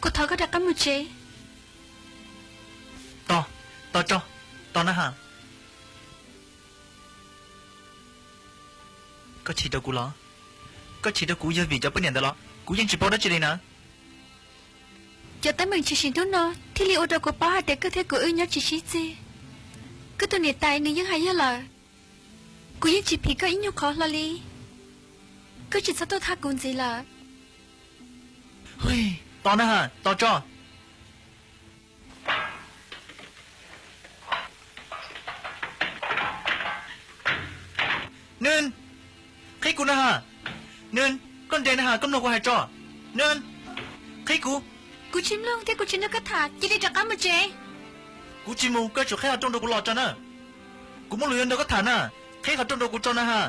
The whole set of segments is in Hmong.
Kuv thov koj rov qab mus tsev. Tos, tos tso, tos na ha. Koj chim rau kuv los? Koj chim rau kuv yog vim cov poj niam ntawd los? Kuv yeej tsis paub dab tsi li na. Cov teeb meem tshwm sim hnub no thiaj li ua rau kuv paub hais tias koj thiab kuv wb nyob tsis sib txig. Koj tus niam tais nws yeej hais yog lawm. Kuv yeej tsis phim koj ib nyuag qhov hlo li. Koj tsis txhob tuaj thab kuv ntxiv lawm. Tos na ha, tos tso. Nws, qhib kuv na ha. Nws, koj nres na ha, koj mloog kuv hais tso. Nws, qhib kuv. Kuv tsis mloog thiab kuv tsis nrog koj tham, cia li rov qab mus tsev. Kuv tsis mus, koj tsum qhib qhov rooj rau kuv los tso na. Kuv muaj lus yuav nrog koj tham na. Qhib qhov rooj rau kuv tso na ha.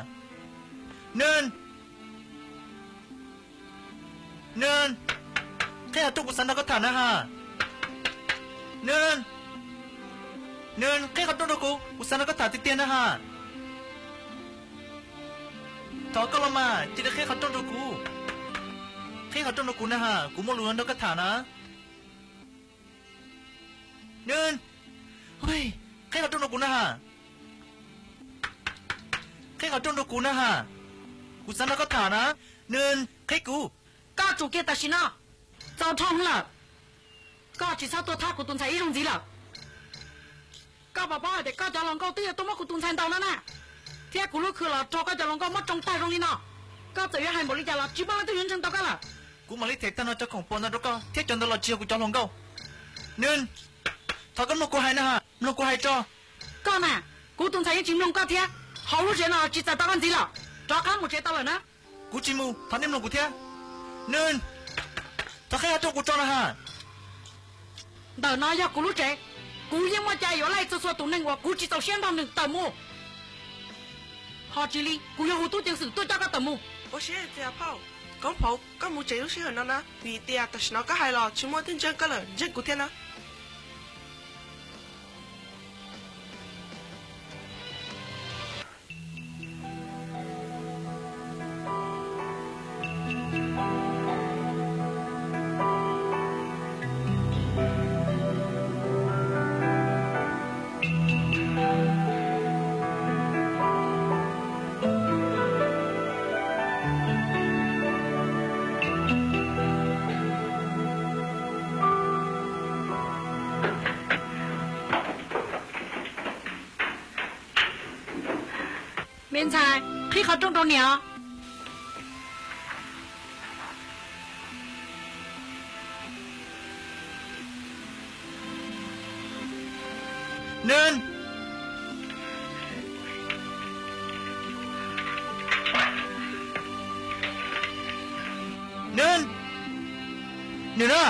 Nws, Nws, qhib qhov rooj, kuv xav nrog koj tham na ha. Nws, Nws, qhib qhov rooj rau kuv, kuv xav nrog koj tham tiag tiag na ha. Thov koj los mas, cia li qhib qhov rooj rau kuv. Qhib qhov rooj rau kuv na ha, kuv muaj lus yuav nrog koj tham na. Nws, qhib qhov rooj rau kuv na ha. Qhib qhov rooj rau kuv na ha. Kuv xav nrog koj tham na. Nws, qhib kuv. Koj tsum kiag tam sim no, txaus dhau lawm. Koj tsis txhob tuaj thab kuv tus ntxhais ib zaug ntxiv lawm. Koj puas paub hais tias koj cov hluas nkauj twb yuav tuaj muab kuv tus ntxhais ntaus no na, thiab kuv lub khw los raug koj cov hluas nkauj muab tsoo tag zoo li no. Koj txawm yuav hais npaum li cas los tsis muaj leej twg yuav ntseeg tau koj lawm. Kuv mam li them tag nrho cov khoom puas ntawd rau koj thiab cov ntawd los tsis yog kuv cov hluas nkauj. Nws, thov koj mloog kuv hais na ha, mloog kuv hais tso. Koj na, kuv tus ntxhais yeej tsis mloog koj thiab, hauv lub tsev no tsis txais tau koj ntxiv lawm, rov qab mus tsev tau lawm na. Kuv tsis mus, thov nej mloog kuv thiab. Nws, thov qhib qhov rooj kuv tso na ha. Ntawm no yog kuv lub tsev, kuv yeej muaj cai yuav laij txhua txhua tus neeg uas kuv tsis txaus siab nrog nws tawm mus. Ho tsis li, kuv yuav hu tub ceev xwm tuaj coj koj tawm mus. Ua siab txias phauj, Koob Phauv, koj mus tsev lub sij hawm no na, vim tias tam sim no koj hais los tsis muaj twg ntseeg koj lawm, ntseeg kuv thiab na. Me ntxhais, qhib qhov rooj rau niam. Nws, nws, nws na.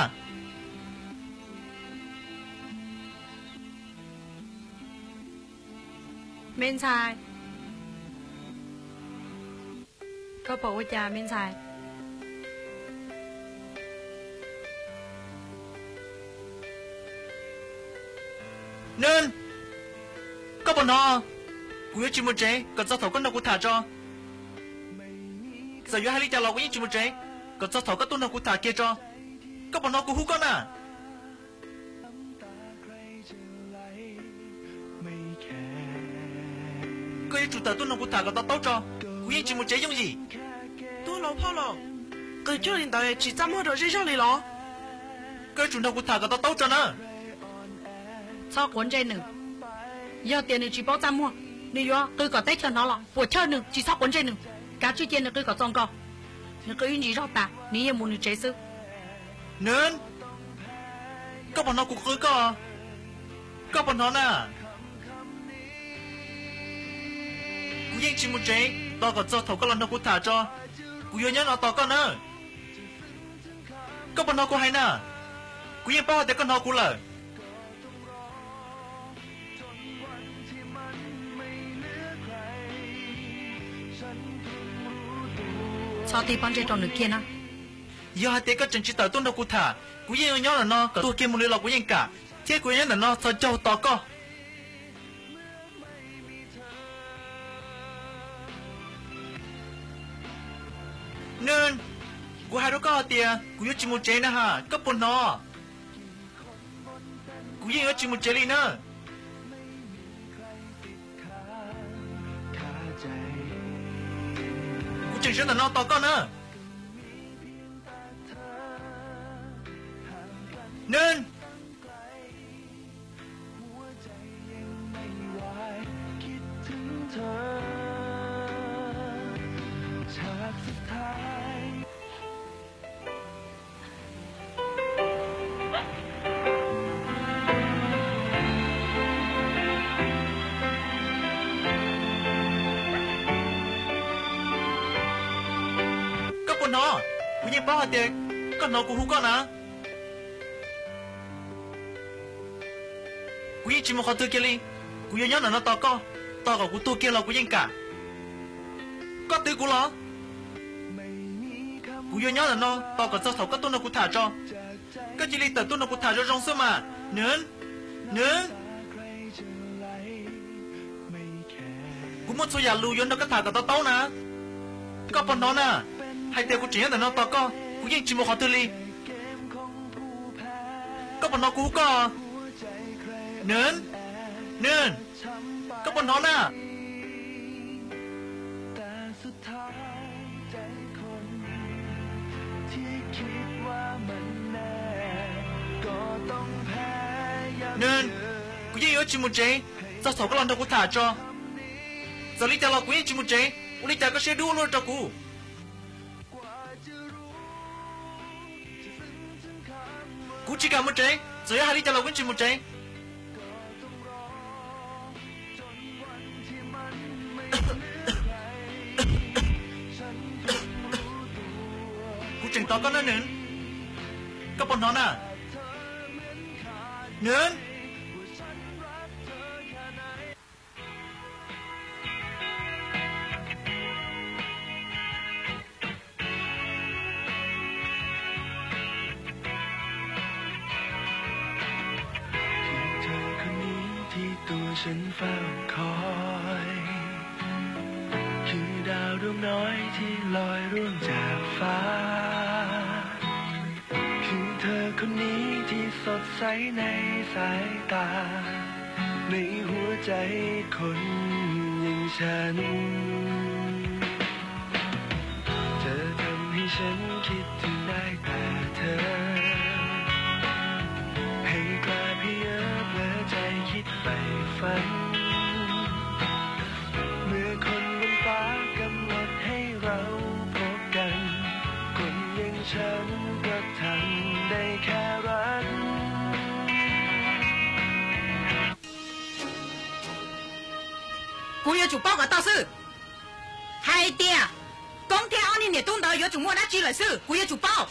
Me ntxhais, koj pom ua cas me ntxhais? Nws, koj puas hnov? Kuv yuav tsis mus tsev kom txog thaum koj nrog kuv tham tso. Txawm yuav hais li cas los kuv yeej tsis mus tsev kom txog thaum koj tuaj nrog kuv tham kiag tso. Koj puas hnov kuv hu koj na? Koj yuav tsum tawm tuaj nrog kuv tham kom to taub tso. Kuv yeej tsis mus tsev yooj yim. Tub laus phauj laus, qw cuag li ntawd tsis txaj muag rau zej zog li los? Koj yuav tsum nrog kuv tham kom to taub tso na. Txhob quav ntsej nws. Yog tias nws tsis paub txaj muag, nws yuav qw kom teb chaws hnov los puas chawj nws, tsis txhob quav ntsej nws. Kav tsij cia nws qw kom txaus nkaus. Nws qw ib ntsis zog tas nws yeej mus nws tsev xwb. Nws, koj puas hnov kuv qw koj? Koj puas hnov na? Kuv yeej tsis mus tsev tos kom txog thaum koj los nrog kuv tham tso. Kuv yuav nyob no tos koj na. Koj puas hnov kuv hais na? Kuv yeej paub hais tias koj hnov kuv lawm. Txhob tig pob ntseg rau nws kiag na. Yog hais tias koj tseem tsis tawm tuaj nrog kuv tham, kuv yeej yuav nyob ntawm no kom tuag kiag mus li los kuv yeej kam, thiab kuv yuav nyob ntawm no txhos caug tos koj. Nws, Kuv hais rau koj hais tias kuv yuav tsis mus tsev na has, koj puas hnov? Kuv yeej yuav tsis mus tsev li na. Kuv tseem sawv ntawm no tos koj na. Neb, koj puas hnov? Kuv yeej paub hais tias koj hnov kuv hu koj na. Kuv yeej tsis mus qhov twg kiag li. Kuv yuav nyob ntawm no tos koj, tos kom kuv tuag kiag los kuv yeej kam. Koj twv kuv los? Kuv yuav nyob ntawm no tos kom txog thaum koj tuaj nrog kuv tham tso. Koj cia li tawm tuaj nrog kuv tham zoo zoo xwb mas. Neb, neb, kuv muaj txhua yam lus yuav nrog koj tham kom to taub na. Koj puas hnov na? Hais tias kuv tseem nyob ntawm no tos koj, kuv yeej tsis mus qhov twg li. Koj puas hnov kuv hu koj? Neb, neb, koj puas hnov na? Neb, kuv yeej yuav tsis mus tsev txog thaum koj los nrog kuv tham tso. Txawm li cas los kuv yeej tsis mus tsev, ua li cas koj siab dub ua luaj rau kuv. Kuv tsis kam mus tsev, txawm yog hais li cas los kuv yeej tsis mus tsev. Kuv tseem tos koj na Neb. Koj puas hnov na? Neb. เธอคนนี้ที่ตัวฉันเฝ้าคอย คือดาวดวงน้อยที่ลอยร่วงจากฟ้า คือเธอคนนี้ที่สดใสในสายตา ในหัวใจคนอย่างฉัน เธอทำให้ฉันคิดถึงได้แต่เธอ ให้กลายเพเยอเผลอใจคิดใฝ่ฝัน เมื่อคนบนฟ้ากำหนดให้เราพบกัน คนอย่างฉันก็ทำได้แค่รัก Kuv yuav tsum paub kom tau xwb. Hais tias Koob thiab ob niag niam tub ntawd yuav tsum muaj dab tsi lawm xwb, kuv yuav tsum paub.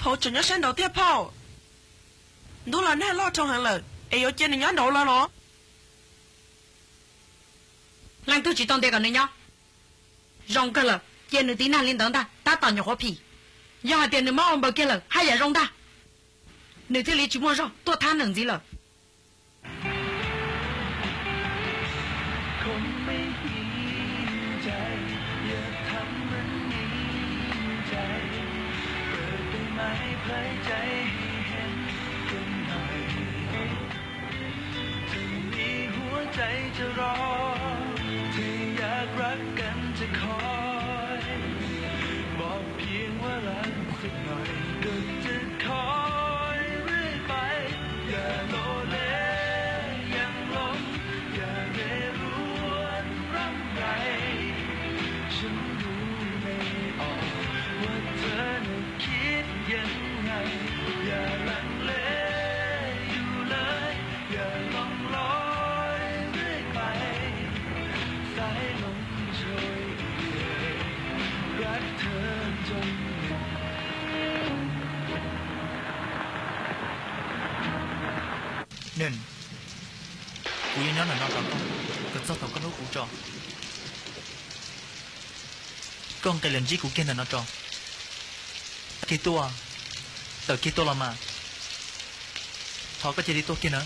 Phauj tseem nyob sab nraud thiab phauj. Ntuj los nag loj dhau heev lawm es yuav cia nws nyob nraud los los? Leej twg tsis tau ntiav kom nws nyob. Zoo kawg lawm, cia nws tiv nag li ntawd ntag, tab tom nyuam qhuav phim. Yog hais tias nws mob ua npaws kiag lawm haj yam zoo ntag, nws thiaj li tsis muaj zog tuaj thab neeg ntxiv lawm. Nws, kuv yuav nyob ntawm no tos koj, kom txog thaum koj hlub kuv tso. Koj nqis los ntsib kuv kiag ntawm no tso. Tawm kiag tuaj, tawm kiag tuaj los mas. Thov koj cia li tuaj kiag na.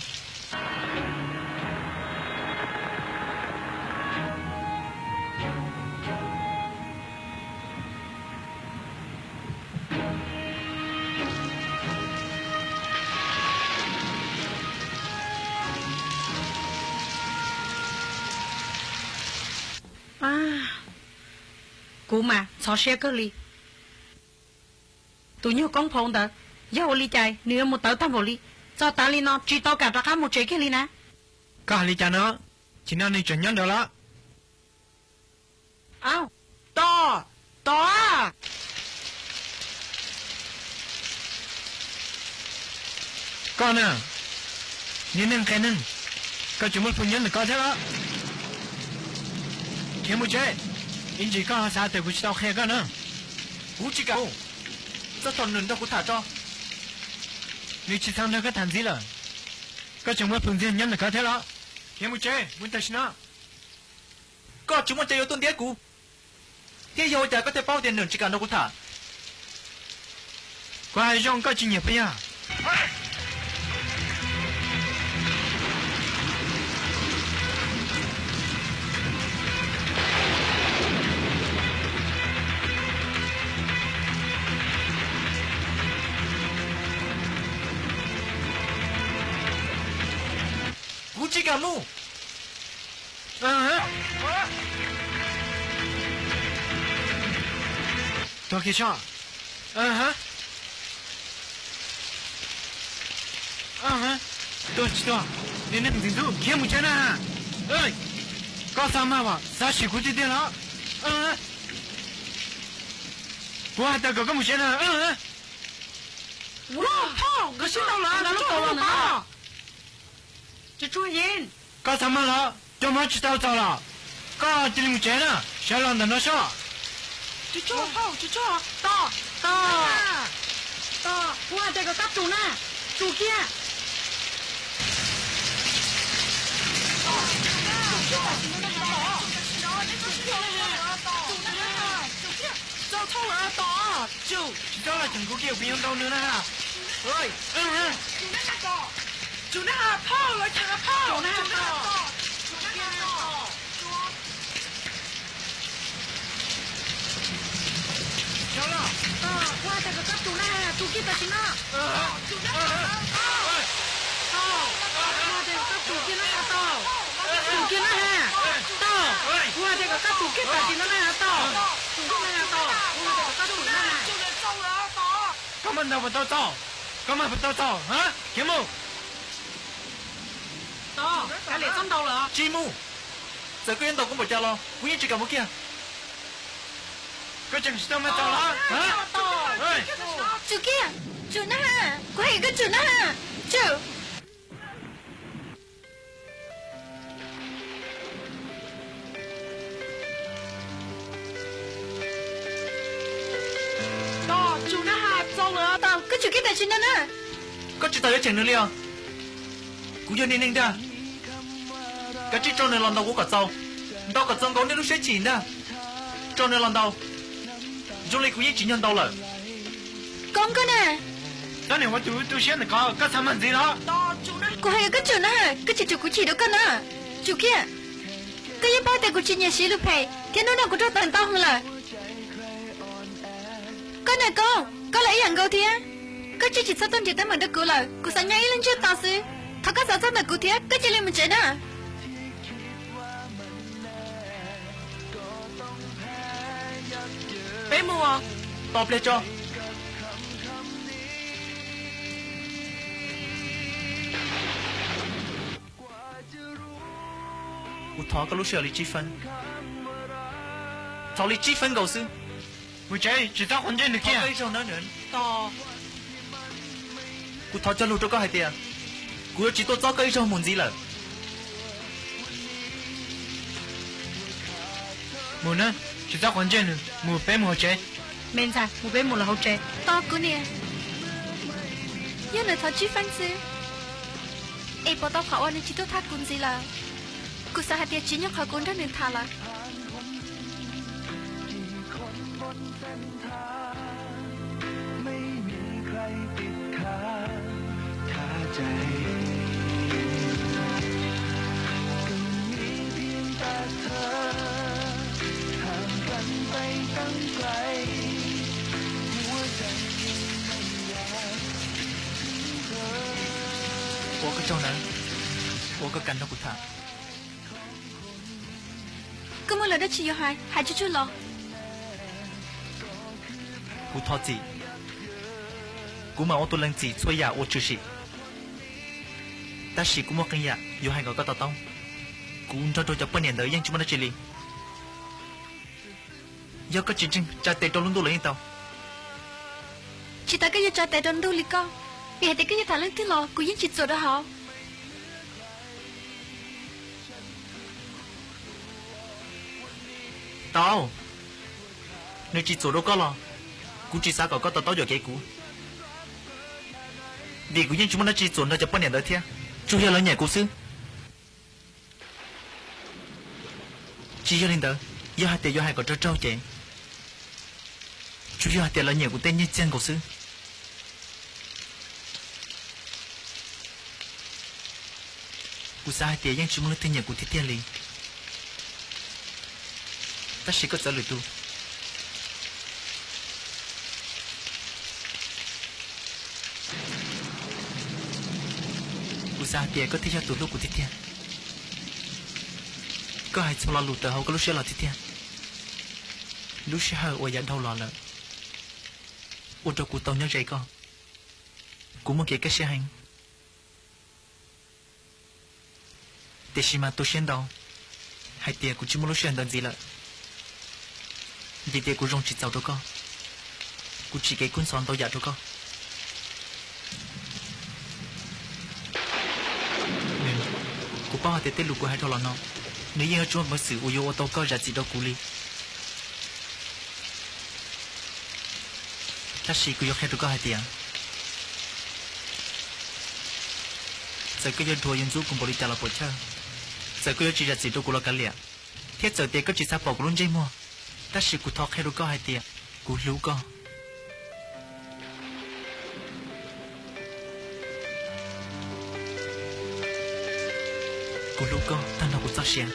Kuv mas ntxhov siab kawg li. Tus nyuag koob phau ntawd, yog ua li cas nws yuav mus tawv tag npaum li, txog tav li no tsis tau kam rov qab mus tsev kiag li na. Koj hais li cas no? Tsis no nws tseem nyob ntawd lawm. Tos, tos. Koj na, niag neeg qias neeg, koj tseem muaj hwj nyob ntawm koj thiab los? Khiav mus tsev, ib ntsis koj ho xav tias kuv tsis tau qhia koj na. Kuv tsis kam mus, txog thaum nws nrog kuv tham tso. Nws tsis txhob nrog koj tham ntxiv lawm, koj tseem muaj hwj ntxiag nyob ntawm koj thiab los? Khiav mus tsev mus tam sim no. Koj tsis muaj cai yuav tuaj ntiab kuv, thiab yog ua cas koj thiaj paub tias nws tsis kam nrog kuv tham? Kuv hais zoo koj tsis nyiam puas yog? Kuv tsis kam mus. Tuag kiag soj. Tuag tsis tuag, niag neeg ntxim ntxub, khiav mus tsev na. Koj xav mag, xav sim kuv tiag tiag los? Kuv hais tias kom koj mus tsev na. Koj xav mag los? Cov mob tsis tau txaus los? Koj cia li mus tsev na, sawv los ntawm no soj. Tos, tos, kuv hais tias kom koj tsum na, tsum kiag. Tsis txhob los cheem kuv kiag, kuv yuav ntaus nws na. Kuv hais tias kom koj tsum na, tsum kiag tam sim no. Kuv hais tias kom koj tsum kiag na, tos, tsum kiag na ha, tos. Kuv hais tias kom koj tsum kiag tam sim no na, tos, tsum kiag na, tos. Kuv hais tias kom koj tsum na. Koj mag ntaus puas tau txaus? Koj mag puas tau txaus? Khiav mus. Tos, kav liam txhob ntaus lawm. Tsis mus. Txawm koj yuav ntaus kuv npaum cas los kuv yeej tsis kam mus kiag. Koj tseem tsis tau mag txaus los? Tsum kiag, tsum na, kuv hais koj tsum na, tsum. Tos, tsum na ha, tso Koj tsum kiag tam sim no na. Koj tsis tau yuav cheem nws li os. Kuv yog niag neeg ntag. Kav tsij tso nws los ntaus kuv kom txaus, ntaus kom txaus nkaus nej lub siab chim ntag. Tso nws los ntaus. Zoo li kuv yeej tsim nyog ntaus lawm. Koob, koj na. Koj niam ua tus tu siab ntawm ko, koj txhob mag ntxiv los. Kuv hais kom koj tsum na, koj tsis tsum kuv chim rau koj na. Tsum kiag. Koj yeej paub tias kuv tsis nyiam siv lus phem thiab hnub no kuv raug tawm ntau heev lawm. Koj na Koob, koj los ib yam nkaus thiab. Koj tseem tsis txhob tuaj nrhiav teeb meem rau kuv lawm, kuv xav nyob ib leeg ntsiag to xwb. Thov koj xav txog ntawm kuv thiab koj cia li mus tsev na. Peb mus. Tos pliag tso. Kuv thov koj lub sij hawm li tsib feeb. Thov li tsib feeb nkaus xwb. Mus tsev, tsis txhob quav ntsej nws kiag. Kuv thov cog lus rau koj hais tias kuv yuav tsis tuaj txob koj ib zaug mus ntxiv lawm. Mus na, tsis txhob quav ntsej nws, mus peb mus hauv tsev. Me ntxhais, mus peb mus lawm hauv tsev. Tos kuv niam, yog nws thov tsib feeb xwb es puas tau qhov uas nws tsis tuaj thab kuv ntxiv lawm? Kuv xav hais tias tsis nyog qhov kuv nrog nws tham lawm. Ua koj tsaug nawb, ua koj kam nrog kuv tham. Koj muaj lus dab tsi yuav hais, hais tsuj tsuag los. Kuv thov txim. Kuv mam ua tus lees txim txhua yam uas tshwm sim. Tab sis kuv muaj qee yam yuav hais kom koj to taub. Kuv nrog rau cov poj niam ntawd yeej tsis muaj dab tsi li. Yog koj tsis ntseeg, tsa tes rau lub ntuj los yeej tau. Tsis tas koj yuav tsa tes rau ntuj li koj, vim hais tias koj yuav tham leej twg los kuv yeej tsis txuas rau hauv. Tau, nws tsis txuas rau koj los kuv tsis xav kom koj to taub yuam kev kuv, vim kuv yeej tsis muaj dab tsi txuas nrog cov poj niam ntawd thiab, tsuas yog lawv nyiam kuv xwb. Tsis yog li ntawd, yog hais tias yuav hais kom raug raug ces tsuas yog hais tias lawv nyiam kuv tej nyiaj txiag nkaus xwb. Kuv xav hais tias yeej tsis muaj leej twg nyiam kuv tiag tiag li, tab sis koj txawv lwm tus. Kuv xav hais tias koj thiaj yog tus hlub kuv tiag tiag. Koj hais txhua lo lus tawm hauv koj lub siab los tiag tiag. Lub sij hawm uas yav dhau los lawm ua rau kuv tau nyob ze koj. Kuv muaj kev kaj siab heev, tiam sis mas tu siab ntau hais tias kuv tsis muaj lub sij hawm ntawd ntxiv lawm, vim tias kuv zoo tsis txaus rau koj, kuv tsim kev kub ntxhov ntau yam rau koj. Kuv paub hais tias tej lus kuv hais dhau los no, nws yeej yuav tsis muaj peev xwm uas yuav ua tau koj zam txim rau kuv li. Tab sis kuv yuav qhia rau koj hais tias, txawm koj yuav dhuav yuav ntxub kuv npaum li cas los puam chawj, txawm koj yuav tsis zam txim rau kuv los kav liam, thiab txawm tias koj tsis xav pom kuv lub ntsej muag, tab sis kuv thov qhia rau koj hais tias kuv hlub koj. Kuv hlub koj tag nrho kuv txoj sia.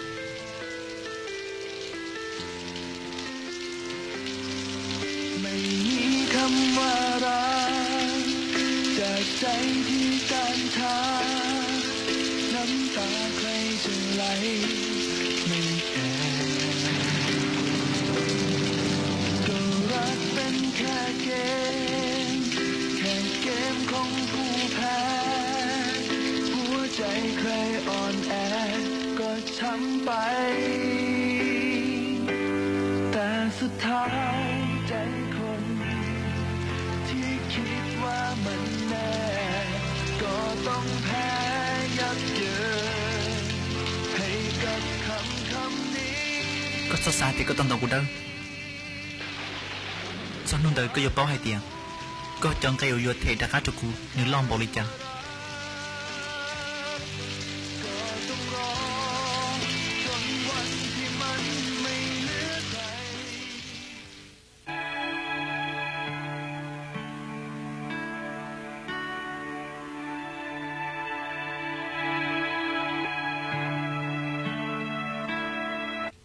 ช้ำไป แต่สุดท้ายใจคนที่คิดว่ามันแน่ ก็ต้องแพ้ยับเยินให้กับคำคำนี้ Koj txhob xav tias koj tau ntaus kuv dawb. Txog hnub ntawd koj yuav paub hais tias Koj cov nqe uas yuav them rov qab rau kuv nws loj npaum li cas?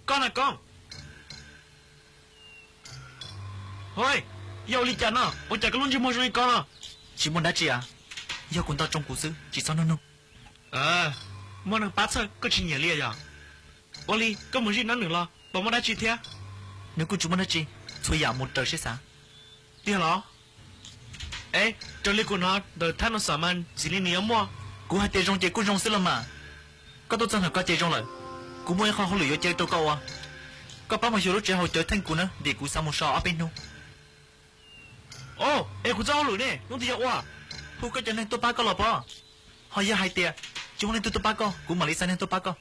Koj na Koob. Hov, yog ua li cas no? Ua cas koj lub ntsej muag zoo li ko no? Tsis muaj dab tsi a, yog kuv nto tsoo kuv xwb, tsis txhob nug nug. Muaj neeg pab txhawj koj tsis nyiam li yog? Ua li koj mus zij nab nws los puas muaj dab tsi thiab? Nws kuj tsis muaj dab tsi, txhua yam mus raws siab xav. Tiag los? Es raws li kuv hnov ntawm thab no xam mas ntxim li nws yuav muaj. Kuv hais tias zoo ces kuj zoo xwb los mas. Koj tuaj txog ntawm ko ces zoo lawm. Kuv muaj ib qho hauj lwm yuav caw rau koj ua. Koj pab mus xyuas lub tsev haus cawv theej kuv na, vim kuv xav mus so ob peb hnub. Es kuv txoj hauj lwm ne, hnub twg yuav ua? Hu koj cov neeg tuaj pab koj los pob. Ho yog hais tias tsis muaj leej twg tuaj pab koj, kuv mam li xa neeg tuaj pab koj.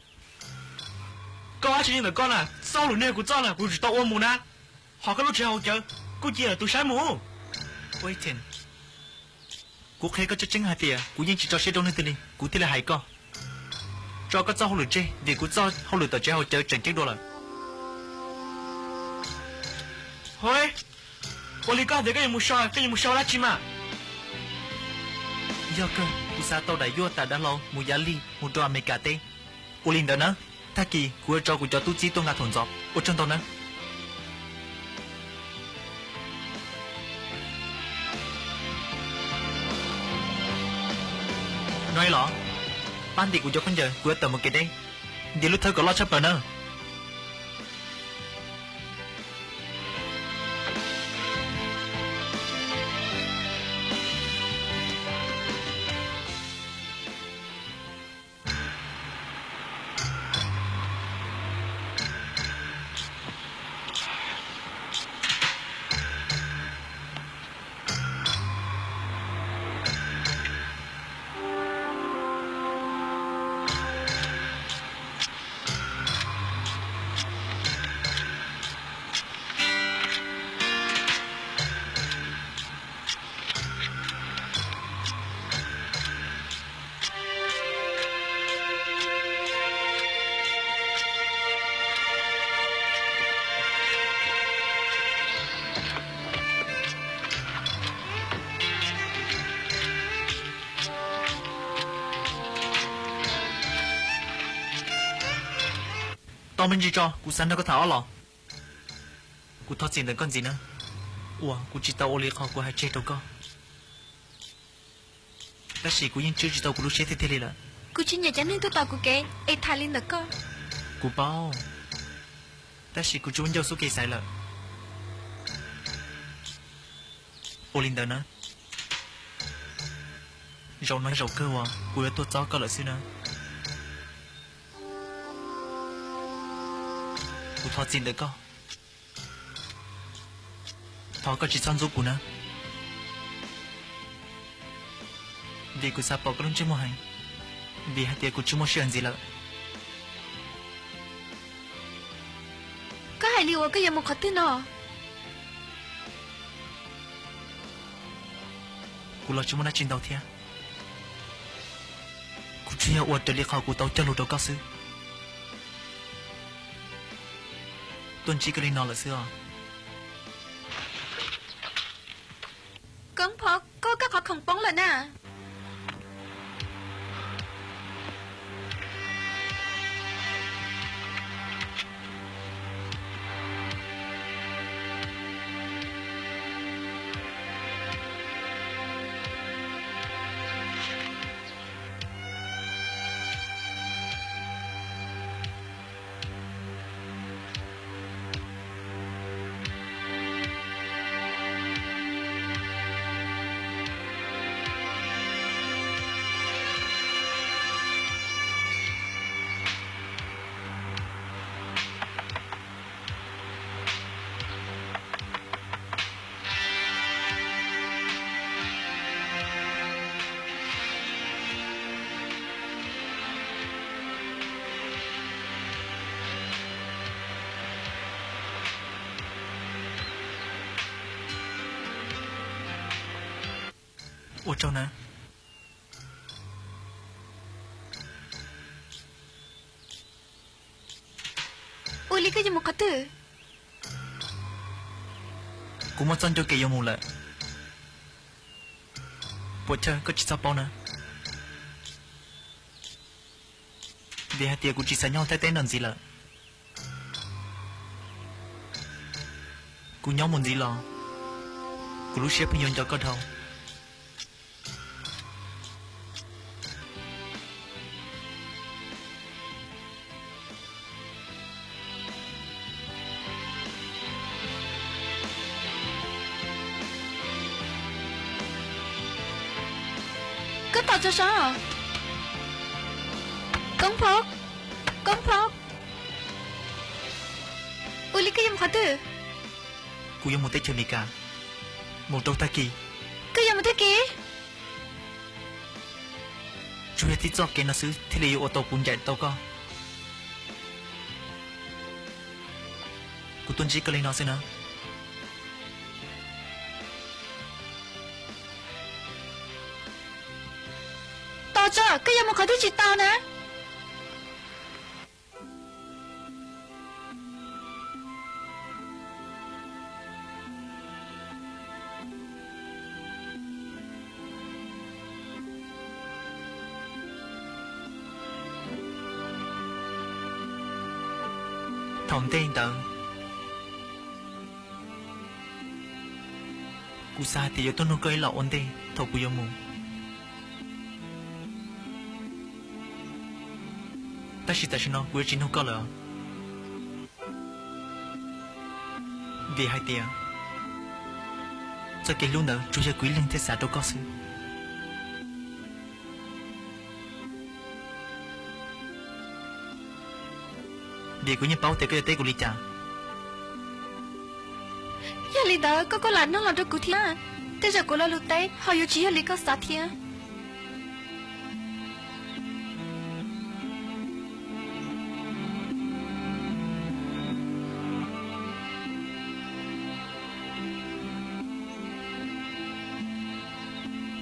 Koj dab tsi li ntawm koj na, txoj hauj lwm ne kuv txoj na kuv tsis tau ua mus na. Ho koj lub tsev haus cawv kuj cia tus saib mus. Kuv qhia koj tseeb tseeb hais tias kuv yeej tsis tso siab rau leej twg li, kuv thiaj li hais koj tso koj txoj hauj lwm tseg, vim kuv txoj hauj lwm tom tsev haus cawv tseem ceeb dua lawm. Hov, ua li koj hais tias koj yuav mus so, koj yuav mus so dab tsi mas? Yog kawg, kuv xav tau daim yuaj tam dav hlau mus yav lig mus rau Amelikas teb. Ua li ntawd na, tag kis kuv yuav tso kuv cov tub txib tuaj nqa thaum ntxov. Ua tsaug ntau na. No los, pab ntim kuv cov khaub ncaws, kuv yuav tawm mus kev deb. Ntim lub thawv kom loj tshaj plaws na. Tau me ntsis tso, kuv xav nrog koj tham ob los. Kuv thov txim ntawm koj ntxiv na, uas kuv tsis tau ua li qhov kuv hais tseg rau koj. Tab sis kuv yeej tswj tsis tau kuv lub siab tiag tiag li lawm. Kuv tsis nyiam cov neeg tuaj tos kuv kev es tham li ntawm koj. Kuv paub, tab sis kuv tsis muaj ncauj xub kev xaiv lawm. Ua li ntawd na, zaum no zaum kawg uas kuv yuav tuaj txob koj lawm xwb na. Kuv thov txim ntawm koj. Thov koj tsis txhob ntxub kuv na, vim kuv xav pom koj lub ntsej muag heev, vim hais tias kuv tsis muaj sij hawm ntxiv lawm. Koj hais li uas koj yuav mus qhov twg no? Kuv los tsis muaj dab tsi ntau thiab. Kuv tsuas yog ua raws li qhov kuv tau cog lus rau koj xwb. Tuaj ntsib koj li no lawm xwb os. Koob Phob, koj ua koj qhov khoom poob lawm na. Ua tsaug na. Ua li koj yuav mus qhov twg? Kuv muaj txoj ncauj kev yuav mus lawm. Puas chawj koj tsis txhob paub na. Vim hais tias kuv tsis xav nyob Thaib teb no ntxiv lawm. Kuv nyob mus ntxiv los, kuv lub siab pheej yuav nco koj dhau. Koj tos tso saib. Koob Phob, Koob Phob, ua li koj yuav mus qhov twg? Kuv yuav mus teb chaws Amelikas, mus rau tag kis. Koj yuav mus tag kis? Tsuas yog tib txoj kev no xwb thiaj li yuav ua tau kuv ncaim tau koj. Kuv tuaj ntsib koj li no xwb na. Tos tso, koj yuav mus qhov twg tsis tau na? Thaum ntej ntawd, kuv xav hais tias yuav tuaj nug koj ib los ua ntej thaum kuv yuav mus. Tab sis tam sim no kuv yuav tsis nug koj lawm. Vim hais tias txoj kev hlub ntawd tsuas yog kuv ib leeg thiaj xav rau koj xwb. Vim kuv yeej paub tias koj yuav teb kuv li cas. Yog li ntawd koj kuj lam nug los rau kuv thiab. Tej zaum kuv lo lus teb ho yuav tsis yog li koj xav thiab.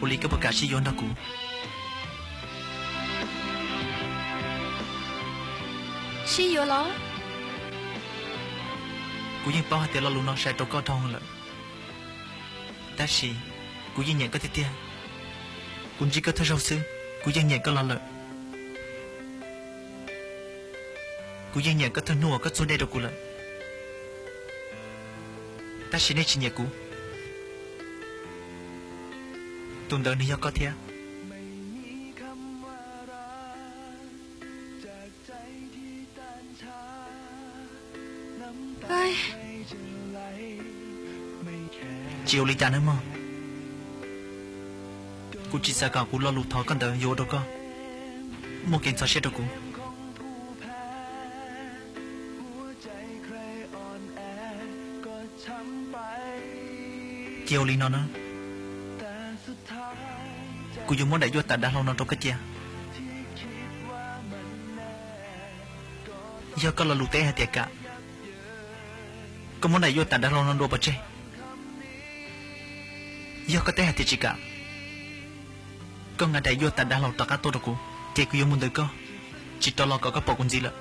Ua li koj puas kam sib yuav nrog kuv? Sib yuav los? Kuv yeej paub hais tias lo lus no sai rau koj dhau lawm, tab sis kuv yeej nyiam koj tiag tiag. Kuv ntsib koj thawj zaug xwb, kuv yeej nyiam koj los lawm. Kuv yeej nyiam koj thaum hnub uas koj txuag dej rau kuv lawm. Tab sis nej tsis nyiam kuv. Tus ntawd nws yog koj thiab. Tsis ua li cas nawb mog. Kuv tsis xav kom kuv lo lus thov koj ntawd yuav ua rau koj muaj kev ntxhov siab rau kuv. Cia ua li no na, kuv yuav muab daim yuaj tas dav hlau no rau koj cia. Yog koj lo lus teb hais tias kam, koj muab daim yuaj tas dav hlau no dua pov tseg. Yog koj teb hais tias tsis kam, koj nqa daim yuaj tas dav hlau rov qab tuaj rau kuv, ces kuv yuav mus ntawm koj, tsis rov los kom koj pom kuv ntxiv lawm.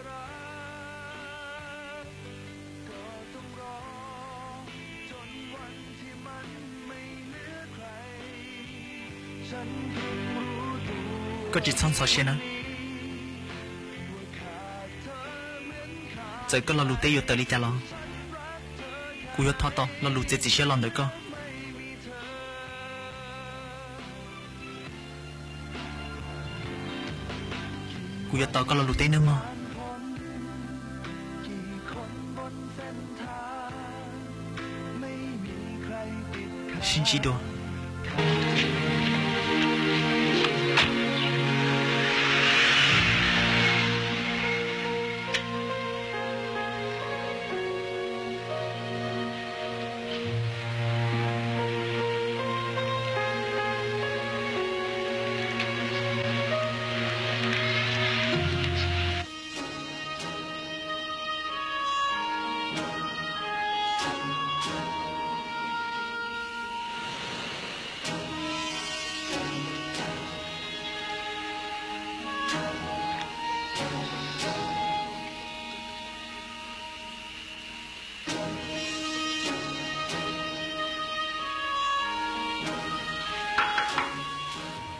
Koj tsis txhob ntxhov siab na. Txawm koj lo lus teb yuav tawm li cas los, kuv yuav thov tau lo lus txiav txim siab los ntawm koj. Kuv yuav tos koj lo lus teb nawb mog. Sib ntsib dua.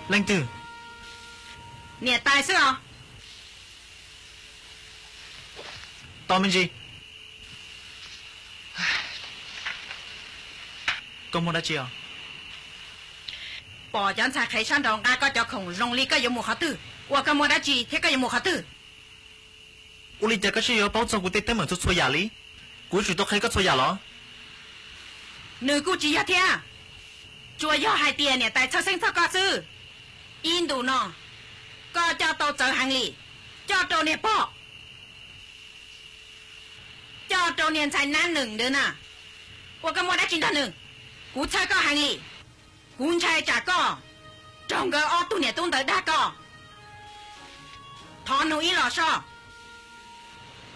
Leej twg? Niam tais xwb os. Tos me ntsis. Koj muaj dab tsi os? Pom cov ntxhais qhev sab nraud nqa koj cov khoom zoo li koj yuav mus qhov twg? Ua koj muaj dab tsi thiab koj yuav mus qhov twg? Ua li cas koj thiaj yuav paub txog kuv tej teeb meem txhua txhua yam li? Kuv yuav tsum tau qhia koj txhua yam los? Nws kuj tsis yog thiab, tsuas yog hais tias niam tais txhawj xeeb txog koj xwb. Ib ntus no koj coj tau txawv heev li, coj rau niag pog, coj rau niag ntxhais nab nws ntawd na. Ua koj muaj dab tsi nrog nws? Kuv txhawj koj heev li. Kuv ntshai tsam koj raug nkawd ob tug niam tub ntawd dag koj. Thov nug ib los soj,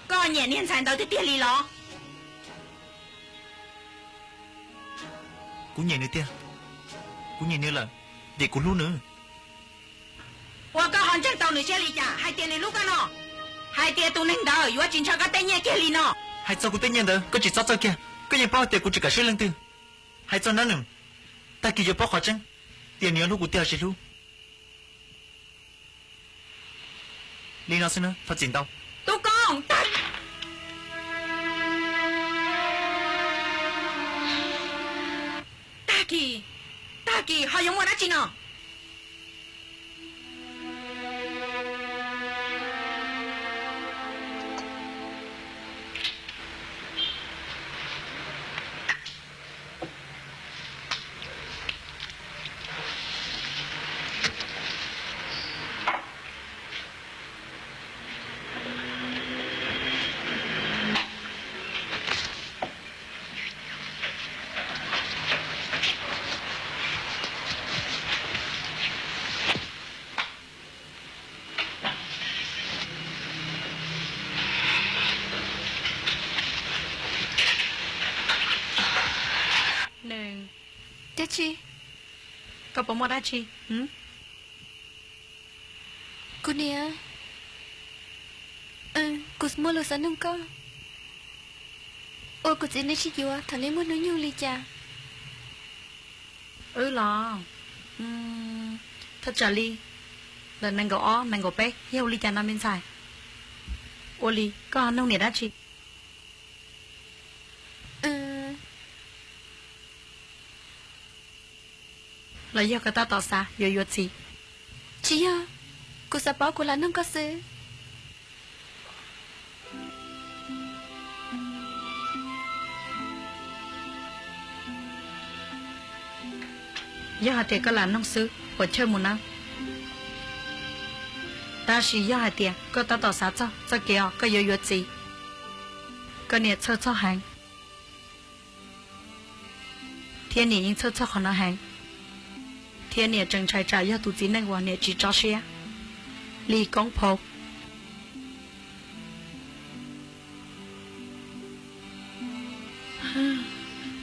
koj nyiam niag ntxhais ntawd tiag tiag li los? Kuv nyiam nws tiag, kuv nyiam nws lawm, vim kuv hlub nws. Ua koj ho ntseeg tau nws siab li cas hais tias nws hlub koj no? Hais tias tus neeg ntawd yuav tsis ntshaw koj tej nyiaj kiag li no? Hais txog kuv tej nyiaj ntawd koj tsis txhob txhawj kiag, koj yeej paub tias kuv tsis kam swb leej twg. Hais txog nab nws, tag kis yuav paub qhov tseeb tias nws yuav hlub kuv tiag los tsis hlub. Li no xwb na, thov txim ntau. Tub Koob, tag, tag kis, tag kis ho yuav muaj dab tsi no? Nws, dab tsi? Koj puas muaj dab tsi? Kuv niam, kuv muaj lus xav nug koj. Ua kuv txiv nej tsis yuav thaum nej muaj hnub nyoog li cas? Wb los, thaj tsam li ntawm nees nkaum ob nees nkaum peb yog ua li cas no me ntxhais? Ua li koj nug niam dab tsi? Los yog koj tab tom xav yuav yuav txiv? Tsis yog, kuv xav paub kuv lam nug koj xwb. Yog hais tias koj lam nug xwb, puas chawj mus nawb. Tab sis yog hais tias koj tab tom xav txog txoj kev os koj yuav yuav txiv, koj niam txhawj txog heev, thiab niam yeej txhawj txog qhov no heev, thiab niam tseem ntshai tsam yog tus txiv neej uas niam tsis tso siab li Koob Phau.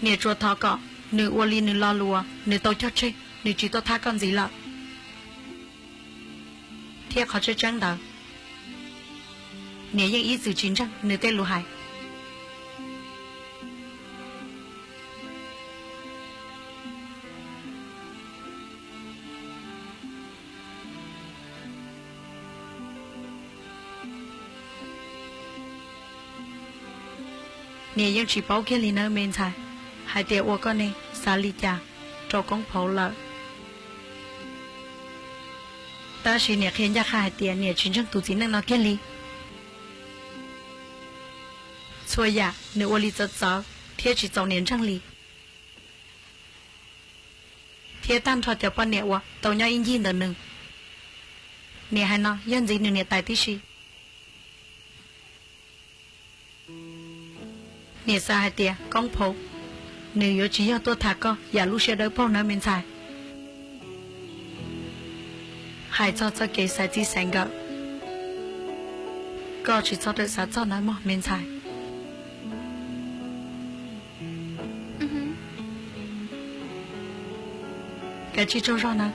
Niam tsuas thov kom nws ua li nws lo lus uas nws tau cog tseg, nws tsis tuaj thab koj ntxiv lawm. Thiab qhov tseeb tseeb ntawd, niam yeej ib txwm tsis ntseeg nws tej lus hais. Niam yeej tsis paub kiag li nawb me ntxhais, hais tias ua koj ne xav li cas rau Koob Phau lawm. Tab sis niam qhia ncaj qha hais tias niam tsis ntseeg tus txiv neej no kiag li. Txhua yam nws ua li txawv txawv thiab tsis txaus niam ntseeg li, thiab tag nrho cov poj niam uas tau nyob ib ncig ntawm nws. Niam hais no yog ntxiv nws niam tais tib si. Niam xav hais tias Koob Phau nws yuav tsis yog tuaj tham koj yam lub siab dawb paug nawb me ntxhais. Hais txog txoj kev xaiv txij xaiv nkawm, koj tsis txhob rawm xav txog nawb mog me ntxhais. Kav tsij tsaug zog nawb.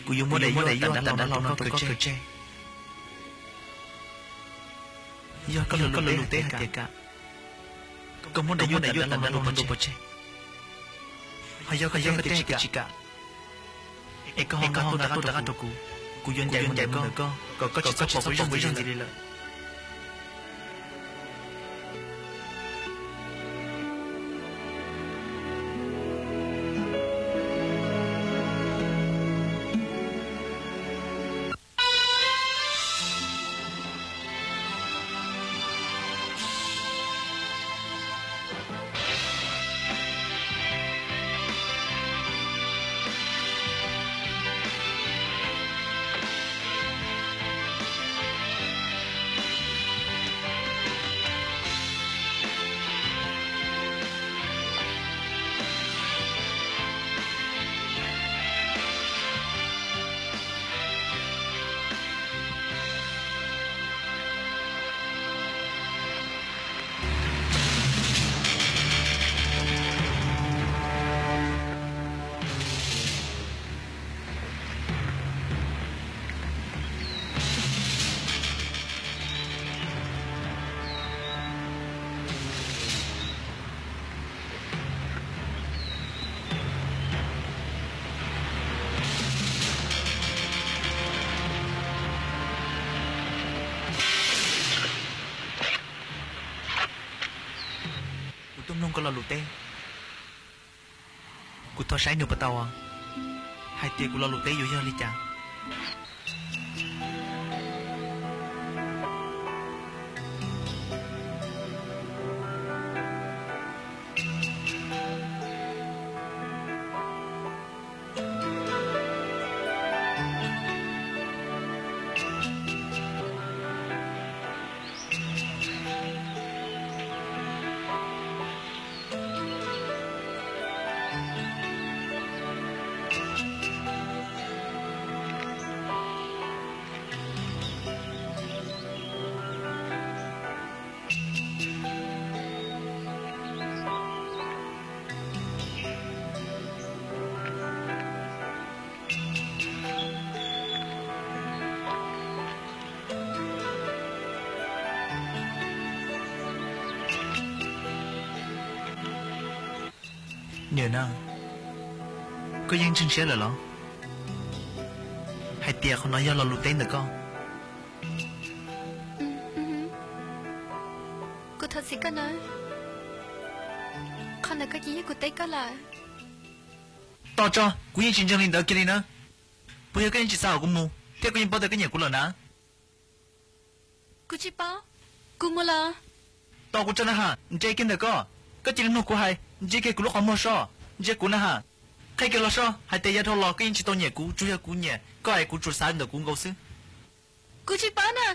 Kuv yuav muab daim duab tawm nrab laus no rau koj khaws tseg. Yog koj lus lus teb hais tias kam, koj muab daim yuj tam dab laug nqa rau pov tseg. Ho yog koj tias tsis kam, es koj ho nqa qhov tub rov qab rau kuv, kuv yuav ncaim mus ntawm koj kom koj tsis txhob pom kuv ib zaug ntxiv li lawm. Kuv tuaj mloog koj lo lus teb, kuv thov saib nws puas tau hais tias kuv lo lus teb yuav yog li cas. Niam na, koj yeej ntseeg siab lawm los hais tias qhov no yog lo lus teb ntawm koj? Kuv thov txim koj na, qhov ntawm koj ces yog kuv teb koj lawm. Tos tso, kuv yeej tsis ntseeg li ntawd kiag li na. Puas yog koj yeej tsis xav kom kuv mus thiab koj yeej paub tias koj nyiam kuv lawm na? Kuv tsis paub, kuv mus los. Tos kuv tso na has, ntsia kiag ntawm koj, koj cia li mloog kuv hais, ntsia kiag kuv lub qhov muag soj, ntsia kuv na has. Qhia kiag los soj hais tias yav dhau los koj yeej tsis tau nyiam kuv, tsuas yog kuv nyiam koj es kuv tsuas xav ntawm kuv nkaus xwb. Kuv tsis paub na,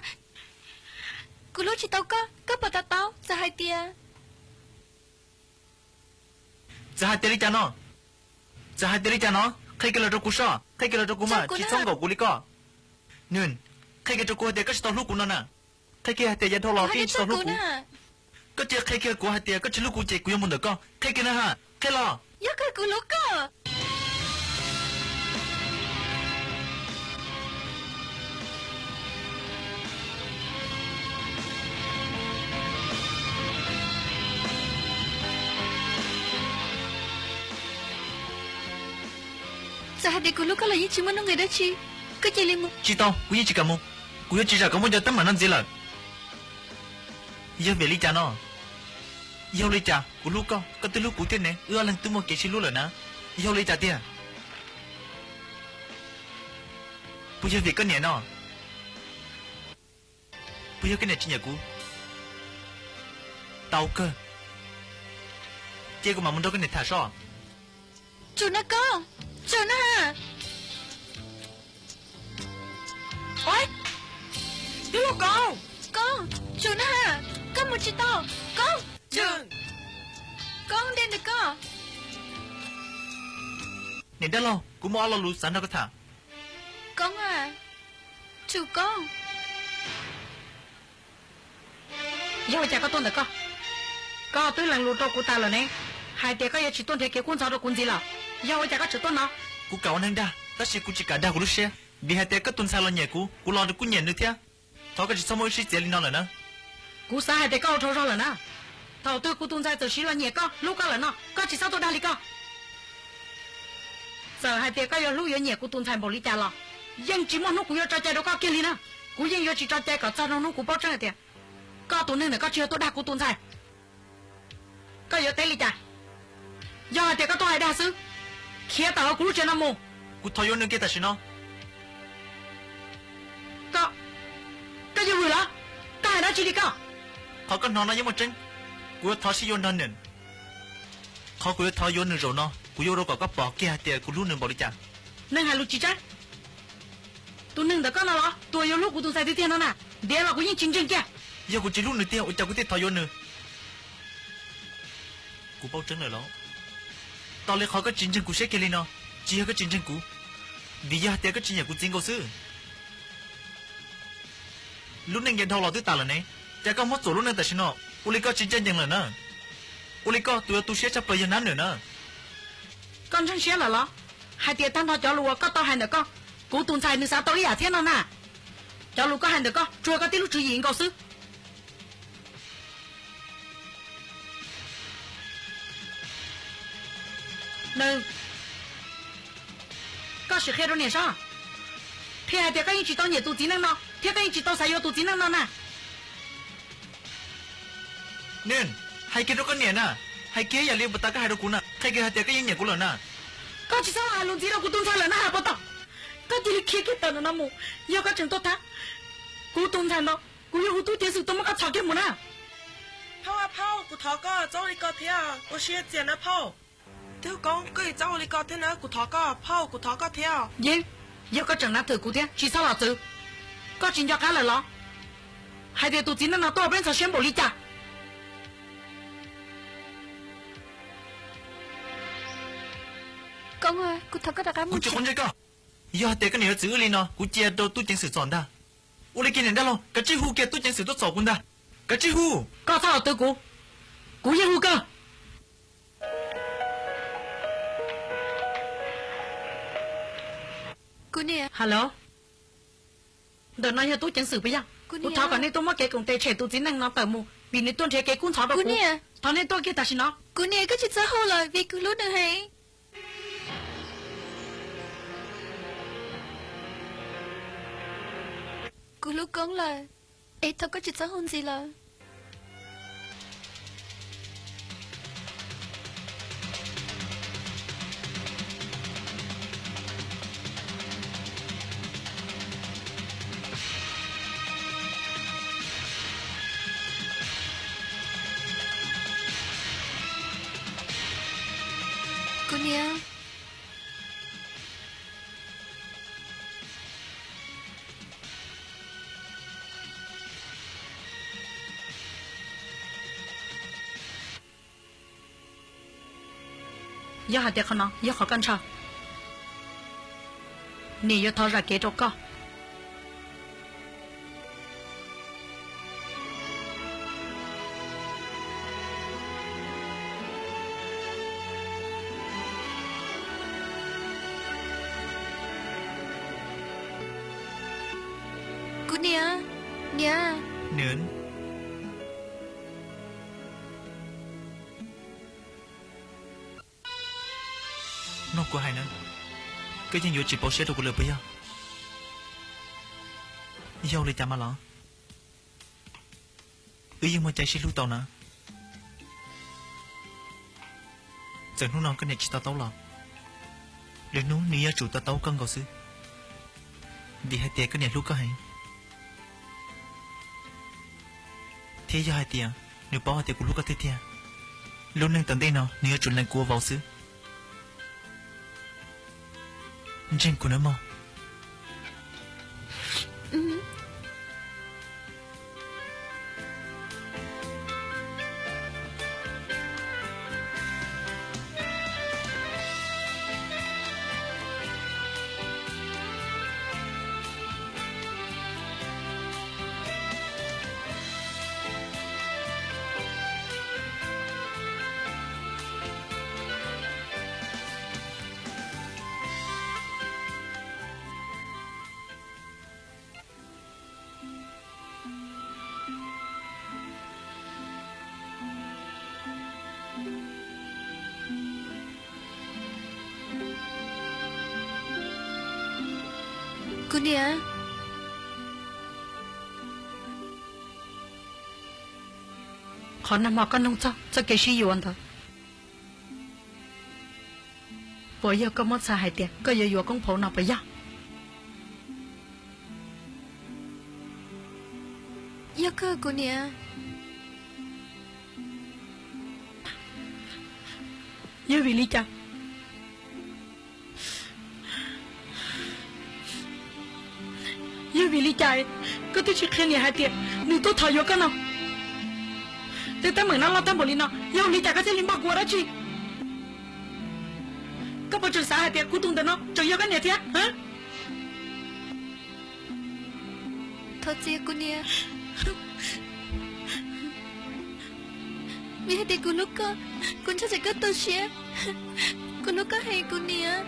kuv hlub tsis tau koj, koj puas to taub? Txawm hais tias Txawm hais tias li cas no? Txawm hais tias li cas no? Qhia kiag los rau kuv soj, qhia kiag los rau kuv mas, tsis txhob nkaum kuv li koj. Nws, qhia kiag rau kuv hais tias koj tsis tau hlub kuv no na. Qhia kiag hais tias yav dhau los koj yeej tsis tau hlub kuv. Koj cia qhia kiag kuv hais tias koj tsis hlub kuv ces kuv yuav mus ntawm koj. Qhia kiag na has, qhia los. Yog koj kuv hlub koj. Txawm hais tias kuv hlub koj los yeej tsis muaj nuj nqis dab tsi, koj cia li mus. Tsis tau, kuv yeej tsis kam mus. Kuv yuav tsis zam kom muaj cov teeb meem no ntxiv lawm. Yog vim li cas no? Yog li cas kuv hlub koj, koj twb hlub kuv thiab ne, wb ob leeg twb muaj kev sib hlub lawm na. Yog li cas tiag? Puas yog vim koj niam no? Puas yog koj niam tsis nyiam kuv? Tau kawg, cia kuv mam mus nrog koj niam tham soj. Tsum na koj, tsum na. Ua, tub hlub Koob, Koob, tsum na, koj mus tsis tau, Koob, tsum, Koob, dej ntawm koj. Niam dab laug, kuv muaj ob lo lus xav nrog koj tham. Koob a, tsum Koob. Yog ua cas koj tuaj ntawm koj? Koj twb lees lus rau kuv tas lawm ne, hais tias koj yuav tsis tuaj nrhiav kev kub ntxhov rau kuv ntxiv lawm, yog ua cas koj tseem tuaj no? Kuv kam ua neeg dag, tab sis kuv tsis kam dag kuv lub siab, vim hais tias koj tus ntxhais los nyiam kuv, kuv los kuj nyiam nws thiab. Thov koj tsis txhob muab wb sib txiav li no lawm na. Kuv xav hais tias koj ua dhau zog lawm na. Thaum twg kuv tus ntxhais txawm siv los nyiam koj, hlub koj lawm no, koj tsis txhob tuaj dag li koj. Txawm hais tias koj yuav hlub yuav nyiam kuv tus ntxhais npaum li cas los, yeej tsis muaj hnub kuv yuav tso cai rau koj kiag li na. Kuv yeej yuav tsis tso cai kom txog rau hnub kuv paub tseeb hais tias koj tus neeg ntawm koj tsis yog tuaj dag kuv tus ntxhais. Koj yuav teb li cas? Yog hais tias koj tuaj hais dag xwb, khiav tawm hauv kuv lub tsev no mus. Kuv thov yuav nws kiag tam sim no. Koj, koj yuav vwm los? Koj hais dab tsi li koj? Qhov koj hnov no yeej muaj tseeb. Kuv yuav thov sib yuav nrog nws. Qhov kuv yuav thov yuav nws zaum no, kuv yuav ua rau kom koj pom kiag hais tias kuv hlub nws npaum li cas. Neeg hais lus tsis tseeb. Tus neeg ntawm koj no los tus uas yuav hlub kuv tus ntxhais tiag tiag no na, ntiav los kuv yeej tsis ntseeg kiag. Yog kuv tsis hlub nws tiag ua cas kuv thiaj thov yuav nws? Kuv paub tseeb lawm los? Tos li qhov koj tsis ntseeg kuv siab kiag li no, tsis yog koj tsis ntseeg kuv, vim yog hais tias koj tsis nyiam kuv txiv nkaus xwb. Lub neej yav dhau los twb tas lawm ne, cas koj muab txuam lub neej tam sim no? Ua li koj tsis ncaj ncees lawm na. Ua li koj tus yuav tu siab tshaj plaws yog nab nws na. Koj ntseeg siab lawm los? Hais tias tag nrho cov lus uas koj tau hais ntawm koj, kuv tus ntxhais nws xav tau ib yam thiab no na. Cov lus koj hais ntawm koj tsuas koj tib lub tswv yim nkaus xwb. Nws, koj sim qhia rau niam saib, qhia hais tias koj yeej tsis tau nyiam tus txiv neej no thiab koj yeej tsis tau xav yuav tus txiv neej no na. Niam, hais kiag rau koj niam na, hais kiag ib yam li puas tas koj hais rau kuv na, qhia kiag hais tias koj yeej nyiam kuv lawm na. Koj tsis txhob hais lus ntxiv rau kuv tus ntxhais lawm na has puas tau? Koj cia li khiav kiag tawm ntawm no mus, yog koj tseem tuaj thab kuv tus ntxhais ntawd, kuv yuav hu tub ceev xwm tuaj muab koj txhom kiag mus na. Phauj, phauj, kuv thov koj txhob ua li ko thiab, ua siab txias na phauj. Twb koob koj txhob ua li ko thiab na, kuv thov koj phauj, kuv thov koj thiab. Yeeb, yog koj tseem nav thwm kuv thiab tsis txhob los txwv, koj tsis nco qab lawm los? Hais tias tus txiv neej no tuaj peb ntxhov siab npaum li cas. Koob, kuv thov koj rov qab mus. Kuv tsis quav ntsej koj. Yog hais tias koj niam yuav txwv wb li no kuv cia rau tub ceev xwm txhom ntag. Ua li kiag niam dab laug, kav tsij hu kiag tub ceev xwm tuaj txhom kuv ntag. Kav tsij hu. Koj txhob los txwv kuv, kuv yeej hu kawg. Kuv niam. Hello, ntawm no yog tub ceev xwm puas yog? Kuv thov kom nej tuaj muab kev koom tes tshem tus txiv neej no tawm mus vim nws tuaj nrhiav kev kub ntxhov rau kuv. Thov nej tuaj kiag tam sim no. Kuv niam, koj tsis txhob hu lawm vim kuv hlub nws heev. Kuv hlub Koob lawm, es thov koj tsis txhob hu ntxiv lawm. Kuv niam. Yog hais tias qhov no yog qhov koj ntshaw, niam yuav thov zam kev rau koj. Kuv niam, niam. Nws, nug kuv hais na, koj yeej yuav tsis pauv siab rau kuv lawm puas yog? Yog li cas mas los? Wb yeej muaj cai sib hlub tau na. Txawm hnub no koj niam tsis to taub los, lwm hnub nws yuav tsum to taub koj nkaus xwb, vim hais tias koj niam hlub koj heev. Thiab yog hais tias nws paub hais tias kuv hlub koj tiag tiag, lub neej tom ntej no nws yuav tsum lees kuv ua vauv xwb. Ntseeg kuv nawb mog. Kuv niam, qhov nag hmo koj nug txog txoj kev sib yuav ntawd, puas yog koj muab txhais hais tias koj yuav yuav Koob Phauv no puas yog? Yog kawg kuv niam. Yog vim li cas? Yog vim li cas koj twb tsis qhia niam hais tias nws tuaj thov yuav koj no? Tej teeb meem no loj tag npaum li no, yog ua li cas koj thiaj li npog kuv ua dab tsi? Koj puas tseem xav hais tias kuv tus ntawm no tseem yog koj niam thiab? Thov txim kuv niam. Vim hais tias kuv hlub koj, kuv ntshai tsam koj tu siab. Kuv hlub koj heev kuv niam,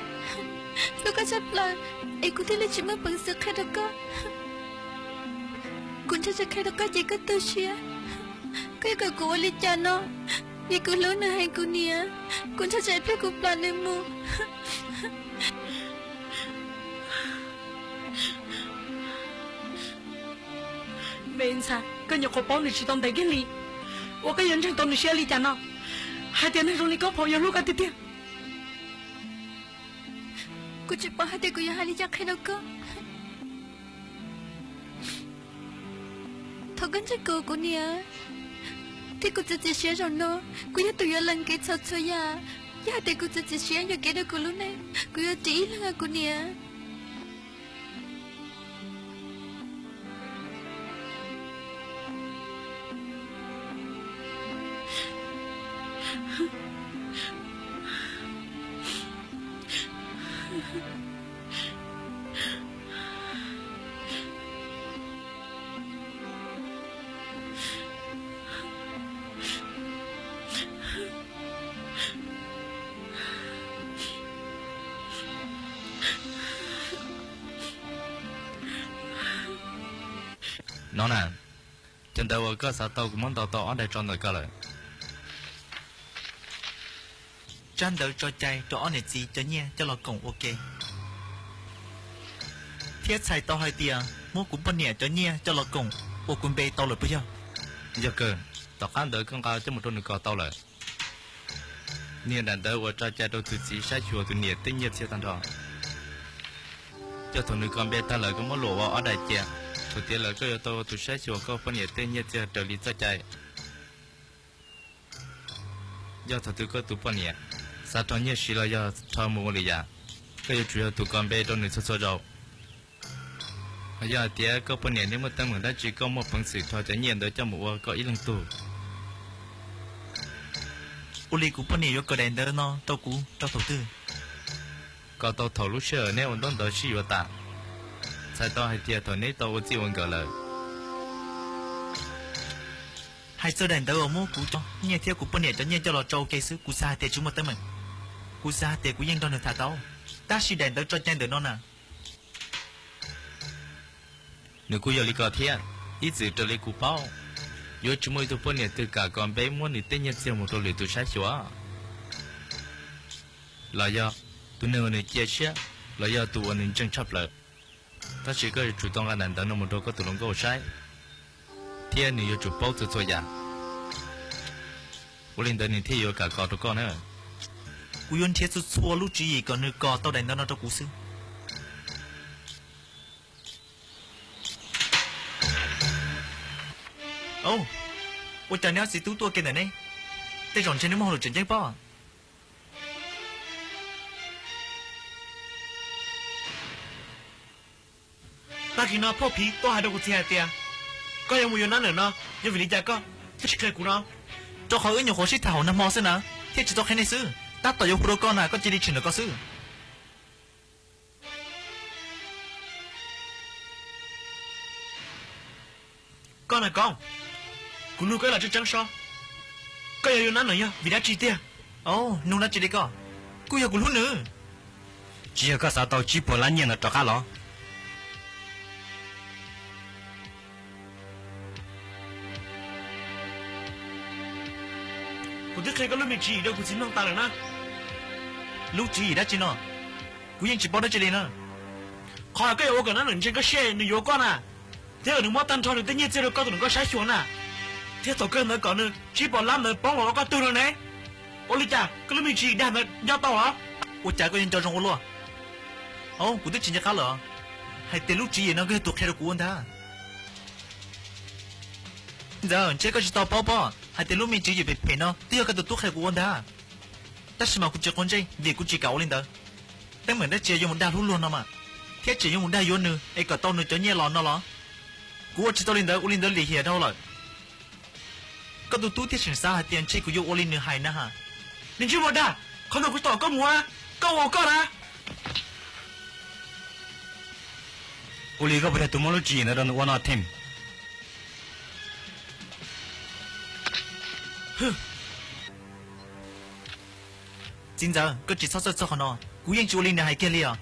hlub koj tshaj plaws, es kuv thiaj li tsis muaj peev xwm qhia rau koj. Kuv ntshai tsam qhia rau koj ces koj tu siab. Koj yuav kom kuv ua li cas no? Vim kuv hlub nws heev kuv niam, kuv ntshai tsam ib pliag kuv plam nws mus. Me ntxhais, koj nyuam qhuav paub nws tsis tau ntev kiag li, ua koj yuav ntseeg tau nws siab li cas no, hais tias neeg zoo li Koob Phauv yuav hlub koj tiag tiag. Kuv tsis paub hais tias kuv yuav hais li cas qhia rau koj. Thov koj ntseeg kuv kuv niam, thiab kuv txiav txim siab zaum no, kuv yog tus yuav lees kev txhaum txhua yam. Yog hais tias kuv txiav txim siab yuam kev rau kuv lub neej, kuv yuav ris ib leeg kuv niam. No na, cov ntawv uas koj xav tau kuv muab ntaus tau ob daim tso ntawm koj lawm. Tsab ntawv tso cai rau ob niam txiv cov nyiaj coj los koom ua ke, thiab txhais tau hais tias muab kuv poj niam cov nyiaj coj los koom ua kuv npe tau lawm puas yog? Yog kawg, tom qab ntawd koj nqa coj mus rau nws kos tau lawm. Nws yog daim ntawv uas tso cai rau tus txiv saib xyuas tus niam tej nyiaj txiag tag nrho. Yog thaum nws kos npe tag lawm koj muab luam ua ob daim cia, thaum tiav lawm koj yuav tau ua tus saib xyuas koj poj niam tej nyiaj txiag raws li txoj cai. Yog thaum twg koj tus poj niam xav rho nyiaj siv los yog rho mus ua lwm yam, koj yuav tsum yog tus kos npe rau nws txhua txhua zaus. Yog hais tias koj poj niam nws muaj teeb meem dab tsi koj muaj peev xwm rho cov nyiaj ntawd coj mus ua koj ib leeg tug. Ua li kuv poj niam yuav kos daim ntawv no rau kuv rau thaum twg? Kos tau thaum lub sij hawm neb ua ntaub ntawv sib yuav tas, txhais tau hais tias thaum neb tau ua txij ua nkawm lawm. Hais txog daim ntawv uas muab kuv cov nyiaj thiab kuv poj niam cov nyiaj coj los tso ua ke xwb, kuv xav hais tias tsis muaj teeb meem. Kuv xav hais tias kuv yeej nrog nws tham tau, tab sis daim ntawv tso cai ntawm no na, nws kuj yog li ko thiab. Ib txwm raws li kuv paub, yuav tsis muaj ib tug poj niam twg kam kos npe muab nws tej nyiaj txiag mus rau lwm tus saib xyuas, los yog tus neeg uas nws cia siab, los yog tus uas nws ntseeg tshaj plaws. Tab sis koj yuav tsum tau nqa daim ntawv no mus rau koj tus hluas nkauj saib, thiab nws yuav tsum paub txhua txhua yam, ua li ntawd nws thiaj yuav kam kos rau koj na. Kuv yuav nrhiav txhua txhua lub tswv yim kom nws kos tau daim ntawv no rau kuv xwb. Ua cas neb ob txiv tub tuaj ke ntawm ne? Tej zaum ntshe neb muaj hauj lwm tseem ceeb pob. Tag kis no phauj Phiv tuaj hais rau kuv txiv hais tias koj yuav mus yuav nab ntawm no, yog vim li cas koj thiaj tsis qhia kuv no? Rau qhov wb nyuam qhuav sib tham hauv nag hmo xwb na, thiaj tsis tau qhia nej xwb. Tab tom yuav hu rau koj na, koj cia li tshwm ntawm ko xwb. Koj na Koob, kuv nug koj ib los tseeb tseeb sob, koj yuav yuav nab no yog vim dab tsi tiag? Nug dab tsi li koj? Kuj yog kuv hlub nws. Tsis yog koj xav tau tsib puas lab nyiaj ntawd rov qab los? Kuv twb qhia koj lub me tswv yim rau kuv txiv mloog tas lawm na. Lub tswv yim dab tsi no? Kuv yeej tsis paub dab tsi li na. Qhov koj yuav ua kom Nab Neem ntseeg koj siab nws yuav koj na, thiab kom nws muab tag nrho nws tej nyiaj txiag rau koj tus nus koj saib xyuas na, thiab thaum kawg ntawd kom nws tsib pom lab ntawd poob los rau koj tug no ne. Ua li cas koj lub me tswv yim dag ntawd nco tau los? Ua cas koj yuav nco zoo ua luaj? Au, kuv twb tsis nco qab lawm. Hais tias lub tswv yim no koj yog tus qhia rau kuv ua ntag. Ntxawm, ntshe koj tsis tau paub pob hais tias lub me tswv yim phem phem no twb yog koj tus tub qhia kuv ua ntag. Tab sis mas kuv tsis quav ntsej vim kuv tsis kam ua li ntawd. Teeb meem dab tsi yuav mus dag hlub luag no mas, thiab tseem yuav mus dag yuav nws es kom tau nws cov nyiaj los no los? Kuv ua tsis tau li ntawd, ua li ntawd lim hiam dhau lawm. Koj tus tub thiaj tseem xav hais tias ntshe kuv yuav ua li nws hais na ha. Niag ntsej muag dag, qhov ntawd kuv tom koj mus na, koj ua koj na. Ua li koj puas yog tus muab lub tswv yim ntawd rau nws ua no Tim? Txiv ntxawm, koj tsis txhob txhawj txog qhov no, kuv yeej tsis ua li nws hais kiag li os.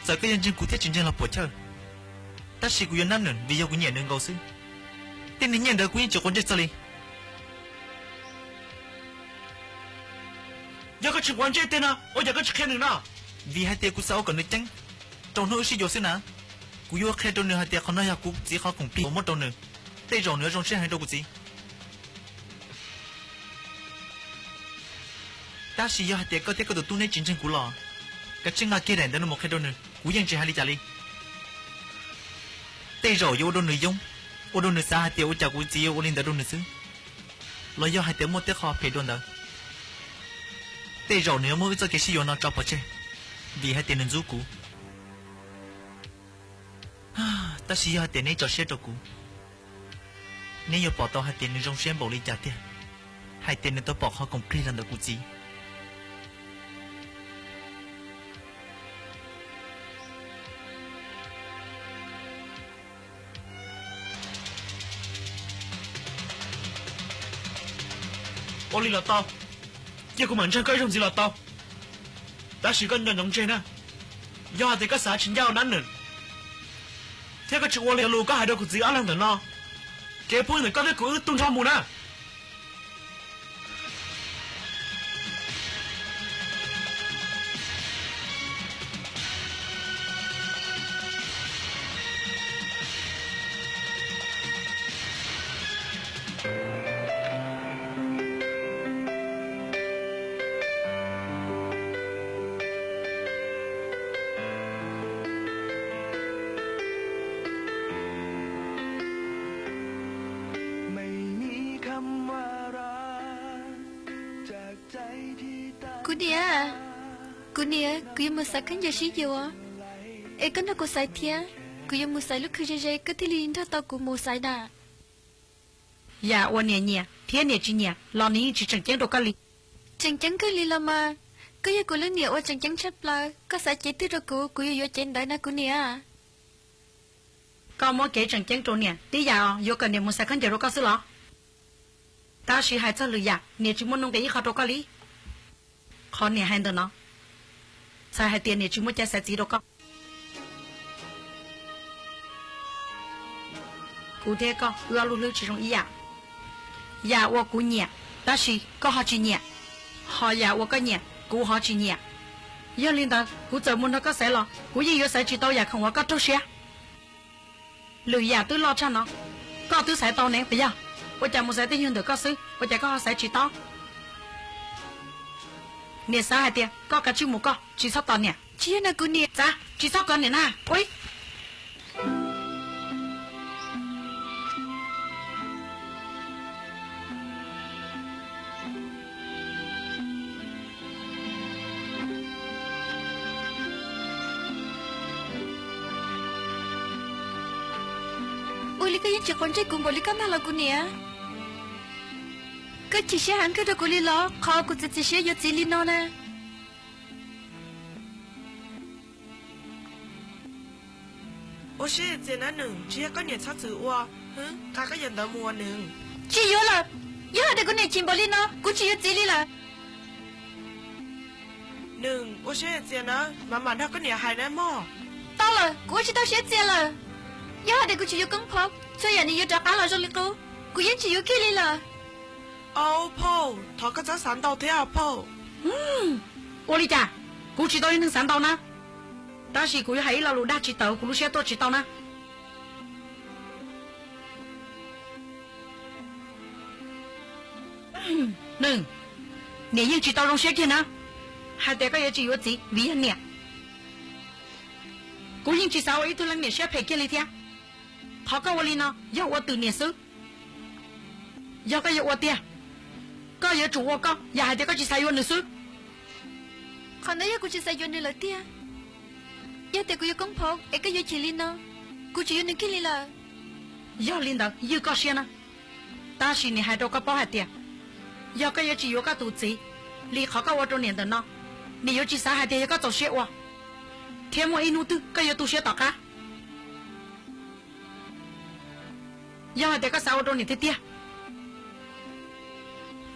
Txawm koj yuav ntseeg kuv thiab tsis ntseeg los puam chawj, tab sis kuv yuav nab nws vim yog kuv nyiam nws nkaus xwb. Tej niag nyiaj ntawd kuv yeej tsis quav ntsej txog li. Yog koj tsis quav ntsej tiag no ua cas koj tsis qhia nws no? Vim hais tias kuv xav ua kom nws ceeb rau hnub wb sib yuav xwb na. Kuv yuav qhia rau nws hais tias qhov no yog kuv txiv qhov khoom plig uas muab rau nws, tej zaum nws yuav zoo siab heev rau kuv txiv. Tab sis yog hais tias koj thiab koj tus tub neb tsis ntseeg kuv los, kav tsij nqa kiag daim ntawv no mus qhia rau nws, kuv yeej tsis hais li cas li. Tej zaum yuav ua rau nws yoob, ua rau nws xav hais tias ua cas kuv txiv yuav ua li ntawd rau nws xwb. Los yog hais tias muaj tej qho phem dua ntawd, tej zaum nws yuav muab wb txoj kev sib yuav no tso pov tseg, vim hais tias nws ntxub kuv. Tab sis yog hais tias neb tso siab rau kuv, neb yuav pom tau hais tias nws zoo siab npaum li cas tiag, hais tias nws tau pom qhov khoom plig los ntawm kuv txiv. Ua li los tau, cia kuv mam ntseeg koj ib zaug ntxiv los tau. Tab sis koj nco ntsoov tseg na, yog hais tias koj xav tsis ncaj ua nab nws, thiab koj tsis ua li lus koj hais rau kuv txiv ob leeg ntawm no, kev phooj ywg ntawm koj thiab kuv wb tu nrho mus na. Kuv niam, kuv niam, kuv yuav mus xaiv khaub ncaws sib yuav, es koj nrog kuv xaiv thiab. Kuv yuav mus xaiv lub khw ze ze koj thiaj li nrog tau kuv mus xaiv na. Yam uas niam nyiam thiab niam tsis nyiam los nws yeej tsis tseem ceeb rau koj li. Tseem ceeb kawg li los mas, koj yog kuv lub niam uas tseem ceeb tshaj plaws, koj xaiv cev twg rau kuv, kuv yuav yuav cev ntawd na kuv niam. Koj muab kev tseem ceeb rau niam, tib yam yuav kom niam mus xaiv khaub ncaws rau koj xwb los? Tab sis hais txog lwm yam, niam tsis muaj nuj nqis ib qho rau koj li. Qhov niam hais ntawm no, txhais hais tias niam tsis muaj cai xaiv txiv rau koj. Kuv thiab koj wb ob lub hlwb tsis zoo ib yam. Yam uas kuv nyiam, tab sis koj ho tsis nyiam, ho yam uas koj nyiam kuv ho tsis nyiam. Yog li ntawd kuv txawm mus nrog koj xaiv los kuv yeej yuav xaiv tsis tau yam khoom uas koj raug siab. Lwm yam twb loj tshaj no, koj twb xaiv tau ne puas yog? Ua cas mus xaiv tej nyuag ntawm koj xwb, ua cas koj ho xaiv tsis tau? Niam xav hais tias koj kav tsij mus koj, tsis txhob tos niam. Tsis yog na kuv niam. Txav, tsis txhob kov niam na. Ua li Ua li koj yeej tsis quav ntsej kuv npaum li koj ntag los kuv niam? Koj chim siab heev kawg rau kuv li los qhov kuv txiav txim siab yuav txiv li no na? Ua siab txias na nws, tsis yog koj niam txhob txwm ua, nqa koj yam ntawd mus ua nws. Tsis yuav lawm, yog hais tias kuv niam chim npaum li no kuv tsis yuav txiv li lawm. Nws ua siab txias na, mam mam nrog koj niam hais na mog. Tau lawm, kuv ua tsis tau siab txias lawm. Yog hais tias kuv tsis yuav Koob Phob, txhua yam nws yuav rov qab los zoo li qub, kuv yeej tsis yuav kiag li lawm. Au phauj, thov koj txhob xav ntau thiab phauj. Ua li cas? Kuv tsis tau ib neeg xav ntau na. Tab sis kuv yuav hais ib lo lus dag tsis tawm kuv lub siab tuaj tsis tau na. Nws, niam yeej tsis tau zoo siab kiag na, hais tias koj yuav tsis yuav txiv vim yog niam. Kuv yeej tsis xav ua ib tug leej niam siab phem kiag li thiab. Qhov koj ua li no yog ua twm niam xwb. Yog koj yuav ua tiag, koj yuav tsum ua koj, yam hais tias koj tsis xav yuav nws xwb. Qhov ntawd yog kuv tsis xav yuav nws lawm tiag. Yog tias kuv yuav koob phoov es koj yuav chim li no, kuv tsis yuav nws kiag li lawm. Yog li ntawd ywj koj siab na. Tab sis niam hais rau koj paub hais tias, yog koj yuav tsis yuav koj tus txiv li qhov koj ua rau niam ntawm no, niam yuav tsis xav hais tias yog koj txaus siab ua, thiab muaj ib hnub twg koj yuav tu siab tom qab. Yog hais tias koj xav ua rau niam tiag tiag,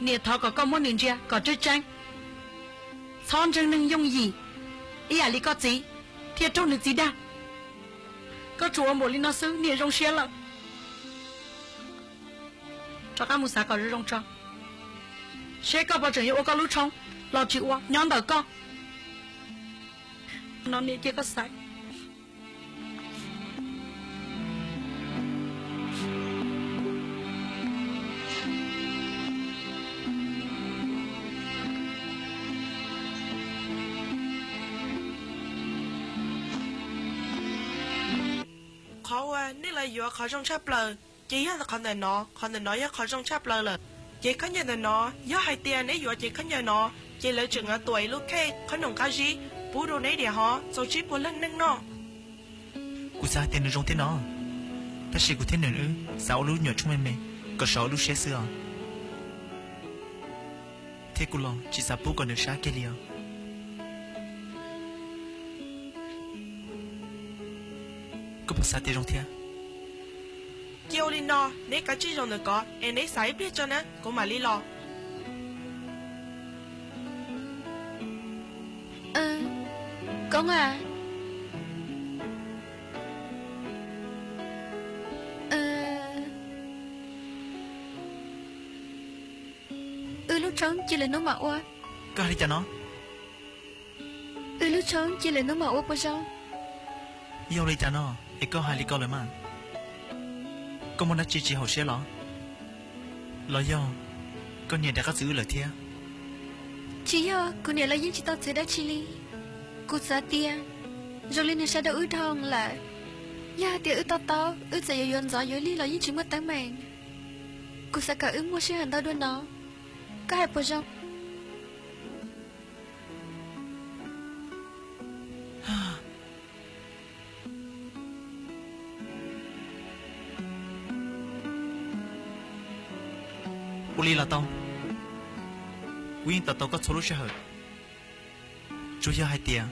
niam thov kom koj muab nws ntsia kom tseeb tseeb, txhob ntseeg neeg yooj yim ib yam li koj txiv thiaj raug nws txiv dag. Koj tsuas ua npaum li no xwb niam zoo siab lawm. Rov qab mus xav kom zoo zoo tso, seb koj puas tseem yuav ua koj lub tshoob los tsis ua nyob ntawm koj. No niam cia koj xaiv. Qhov uas nej los yuav qhov zoo tshaj plaws ces yog qhov ntawm no, qhov ntawm no yog qhov zoo tshaj plaws lawm. Ces khaub ncaws ntawm no, yog hais tias neb yuav ces khaub ncaws no, ces lawv tseem yuav tuam ib lub khej qhob noom qab zib pub rau neb diam hov txaus tsib puas leej neej noj. Kuv xav hais tias nws zoo thiab no, tab sis kuv thiab nws wb xav ua lub nyuam tshoob me me kom sov lub siab xwb os. Thiab kuv los tsis xav pub kom nws sab kiag li os. Koj puas xav tias zoo thiab? Cia ua li no, neb kav tsij zaum ntawm ko es neb xav ib pliag tso na, kuv mam li los. Koob a, wb lub tshoob cia lwm hnub mam ua. Koj hais li cas no? Wb lub tshoob cia lwm hnub mam ua puas zoo? Yog li cas no es koj hais li ko lawm mas? Koj muaj dab tsi tsis haum siab los? Los yog koj niam dav qab txwv wb lawm thiab? Tsis yog, kuv niam los yeej tsis tau txwv dab tsi li. Kuv xav tias zoo li nws sawv daws wb dhau lawm. Yog hais tias wb to taub, wb txawm yuav yuav ntxov yuav lig los yeej tsis muaj teeb meem. Kuv xav kom wb muaj sij hawm ntau dua no. Koj hais puas zoo? Ua li los tau, kuv yeej to taub koj txhua lub sij hawm. Tsuas yog hais tias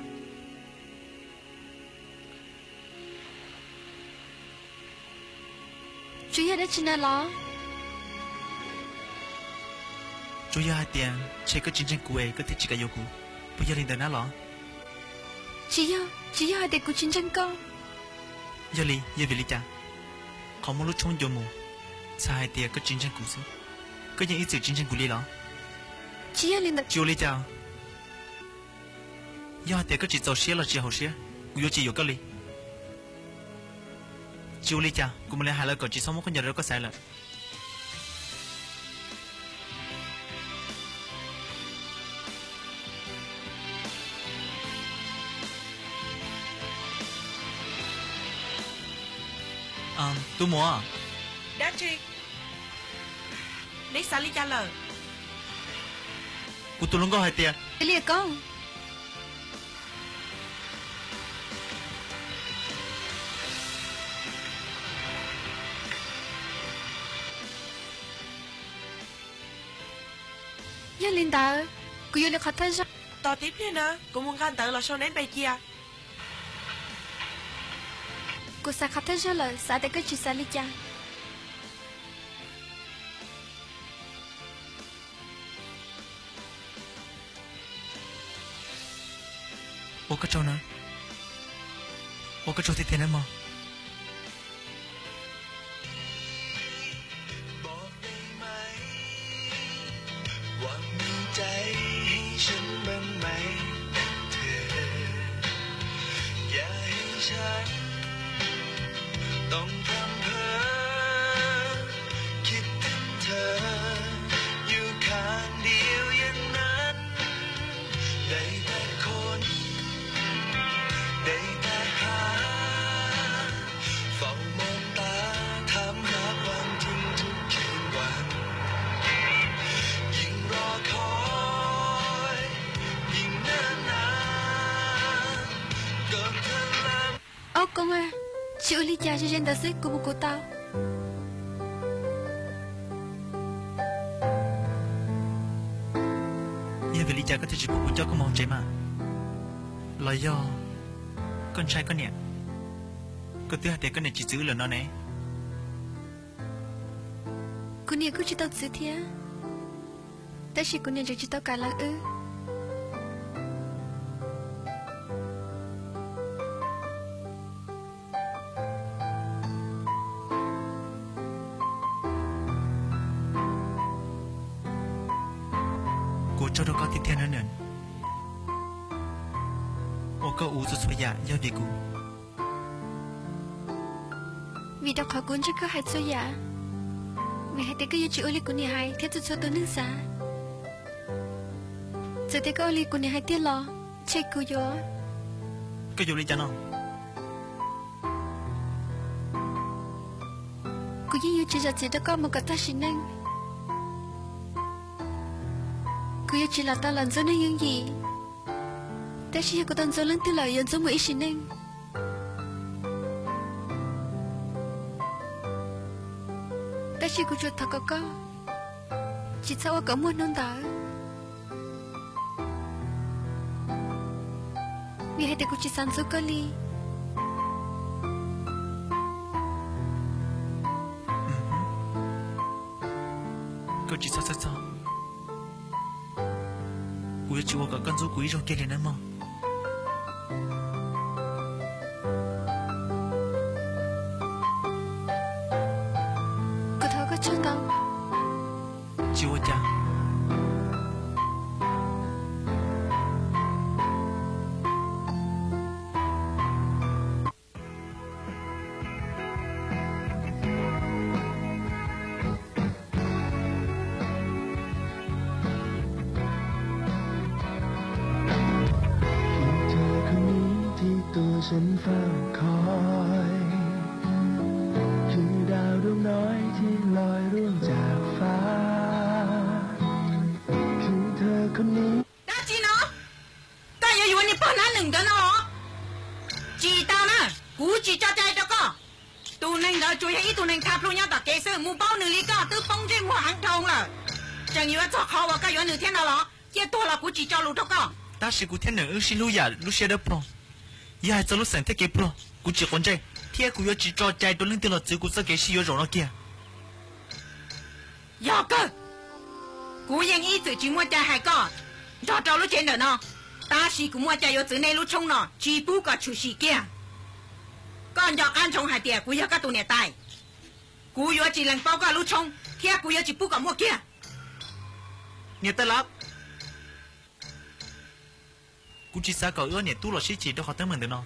Tsuas yog dab tsi na los? Tsuas yog hais tias ntshe koj tsis ntseeg kuv es koj thiaj tsis kam yuav kuv, puas yog li ntawd na los? Tsis yog, tsis yog hais tias kuv tsis ntseeg koj. Yog li, yog vim li cas qhov muaj lub tshoob ncua mus txhais hais tias koj tsis ntseeg kuv xwb? Koj yeej ib txwm tsis ntseeg kuv li los? Tsis yog li ntawd. Tsis ua li cas. Yog hais tias koj tsis txaus siab los tsis haum siab, kuv yuav tsis yuav koj li. Tsis ua li cas, kuv mam li hais lawv kom tsis txhob muab khaub ncaws rau koj xaiv lawm. Tub muam. Dab tsi? Neb xav li cas lawm? Kuv tus hluas nkauj hais tias, Liam Koob, yog li ntawd, kuv yuav li qhov thawj zaug. Tos tib pliag na, kuv mus nqa ntawv los sau neb npe cia. Kuv xav qhov thawj zaug lawm, xav tias koj tsis xav li cas. Ua koj tsaug na. Ua koj tsaug tiag tiag nawb mog. ฉันต้องพร่ำเพ้อคิดถึงเธออยู่ข้างเดียวอย่างนั้น ได้แต่ค้น ได้แต่หา เฝ้ามองตาถามหาความจริงทุกคืนวัน ยิ่งรอคอย ยิ่งเนิ่นนาน ก็เท่านั้น Au Koob a, tsis ua li cas, ze ze ntawd xwb, kuv mus kuv tau. Yog vim li cas koj thiaj tsis pub kuv coj koj mus hauv tsev mas? Los yog koj ntshai koj niam? Koj twb hais tias koj niam tsis txwv wb lawm no ne. Kuv niam kuj tsis tau txwv thiab, tab sis kuv niam tseem tsis tau kam lawv wb. Kuv ua tsaug rau koj tiag tiag na nws, uas koj ua txhua txhua yam yog vim kuv. Vim rau qhov kuv ntseeg koj hais txhua yam, vim hais tias koj yuav tsis ua li kuv niam hais thiab txhua txhua tus neeg xav. Txawm tias koj ua li kuv niam hais tiag los, ntshe kuv yuav... Koj yuav li cas no? Kuv yeej yuav tsis zam txim rau koj mus kom tag sim neej. Kuv yuav tsis lam tau los ntxub neeg yooj yim, tab sis yog kuv tau ntxub leej twg lawm yuav ntxub mus ib sim neej. Tab sis kuv tsuas thov kom koj tsis txhob ua kom muaj hnub ntawd, vim hais tias kuv tsis xav ntxub koj li. Koj tsis txhob txhawj txog, kuv yuav tsis ua kom koj ntxub kuv ib zaug kiag li nawb mog. Kuv thov koj tsaug ntau. Tsis ua cas. Dab tsi no? Koj yuav yuav niag pog nab nws ntawd no los? Tsis tau na, kuv tsis tso cai rau koj. Tus neeg ntawd tsuas yog ib tug neeg tha plhu nyob tom kev xwb, mus paub nws li koj twb poob ntsej muag heev dhau lawm. Tseem yuav txog qhov uas koj yuav nws thiab no los? Cia tuag los kuv tsis tso lus rau koj. Tab sis kuv thiab nws wb sib hlub yam lub siab dawb paug. Yog hais txog lub xeem thiab kev pluag, kuv tsis quav ntsej, thiab kuv yuav tsis tso cai rau leej twg los txwv kuv txoj kev sib yuav zaum no kiag. Yog kawg, kuv yeej ib txwm tsis muaj cai hais koj nrog rau lub tsev ntawm no, tab sis kuv muaj cai yuav txwv nej lub tshoob no tsis pub kom tshwm sim kiag. Koj nco qab ntsoov hais tias kuv yog koj tus niam tais, kuv yuav tsis lees paub koj lub tshoob thiab kuv yuav tsis pub kom muaj kiag. Niam tais lawm, kuv tsis xav kom wb ob niam tub los sib chim rau qhov teeb meem ntawm no.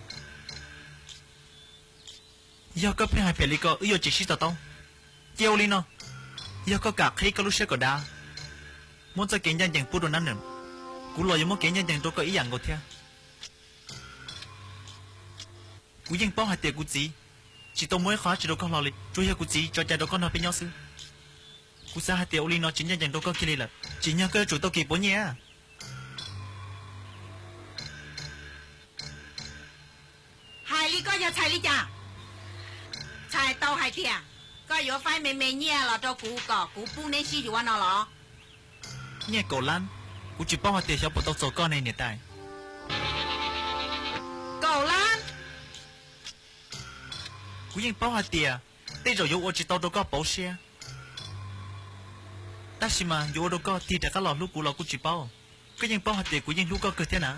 Yog koj pheej hais phem li ko wb yuav tsis sib to taub. Cia ua li no, yog koj kam qhib koj lub siab kom dav, muab txoj kev ncaj ncees pub rau nab nws, kuv los yuav muab kev ncaj ncees rau koj ib yam nkaus thiab. Kuv yeej paub hais tias kuv txiv tsis tau muab ib qho dab tsi rau koj hlo li, tsuas yog kuv txiv tso cai rau koj nrog peb nyob xwb. Kuv xav hais tias ua li no tsis ncaj ncees rau koj kiag li lawm, tsim nyog koj yuav tsum tau kis puav nyiaj. Hais li koj yog txhais li cas? Txhais tau hais tias koj yuav faib me me nyiaj los rau kuv kom kuv pub neb sib yuav no los? Nyiaj kaum lab, kuv tsis paub hais tias xyov puas tau txaus koj ne niam tais. Kaum lab? Kuv yeej paub hais tias tej zaum yuav ua tsis tau rau koj pauv siab, tab sis mas yuav ua rau koj tig rov qab los hlub kuv los kuj tsis paub. Koj yeej paub hais tias kuv yeej hlub koj kawg thiab na.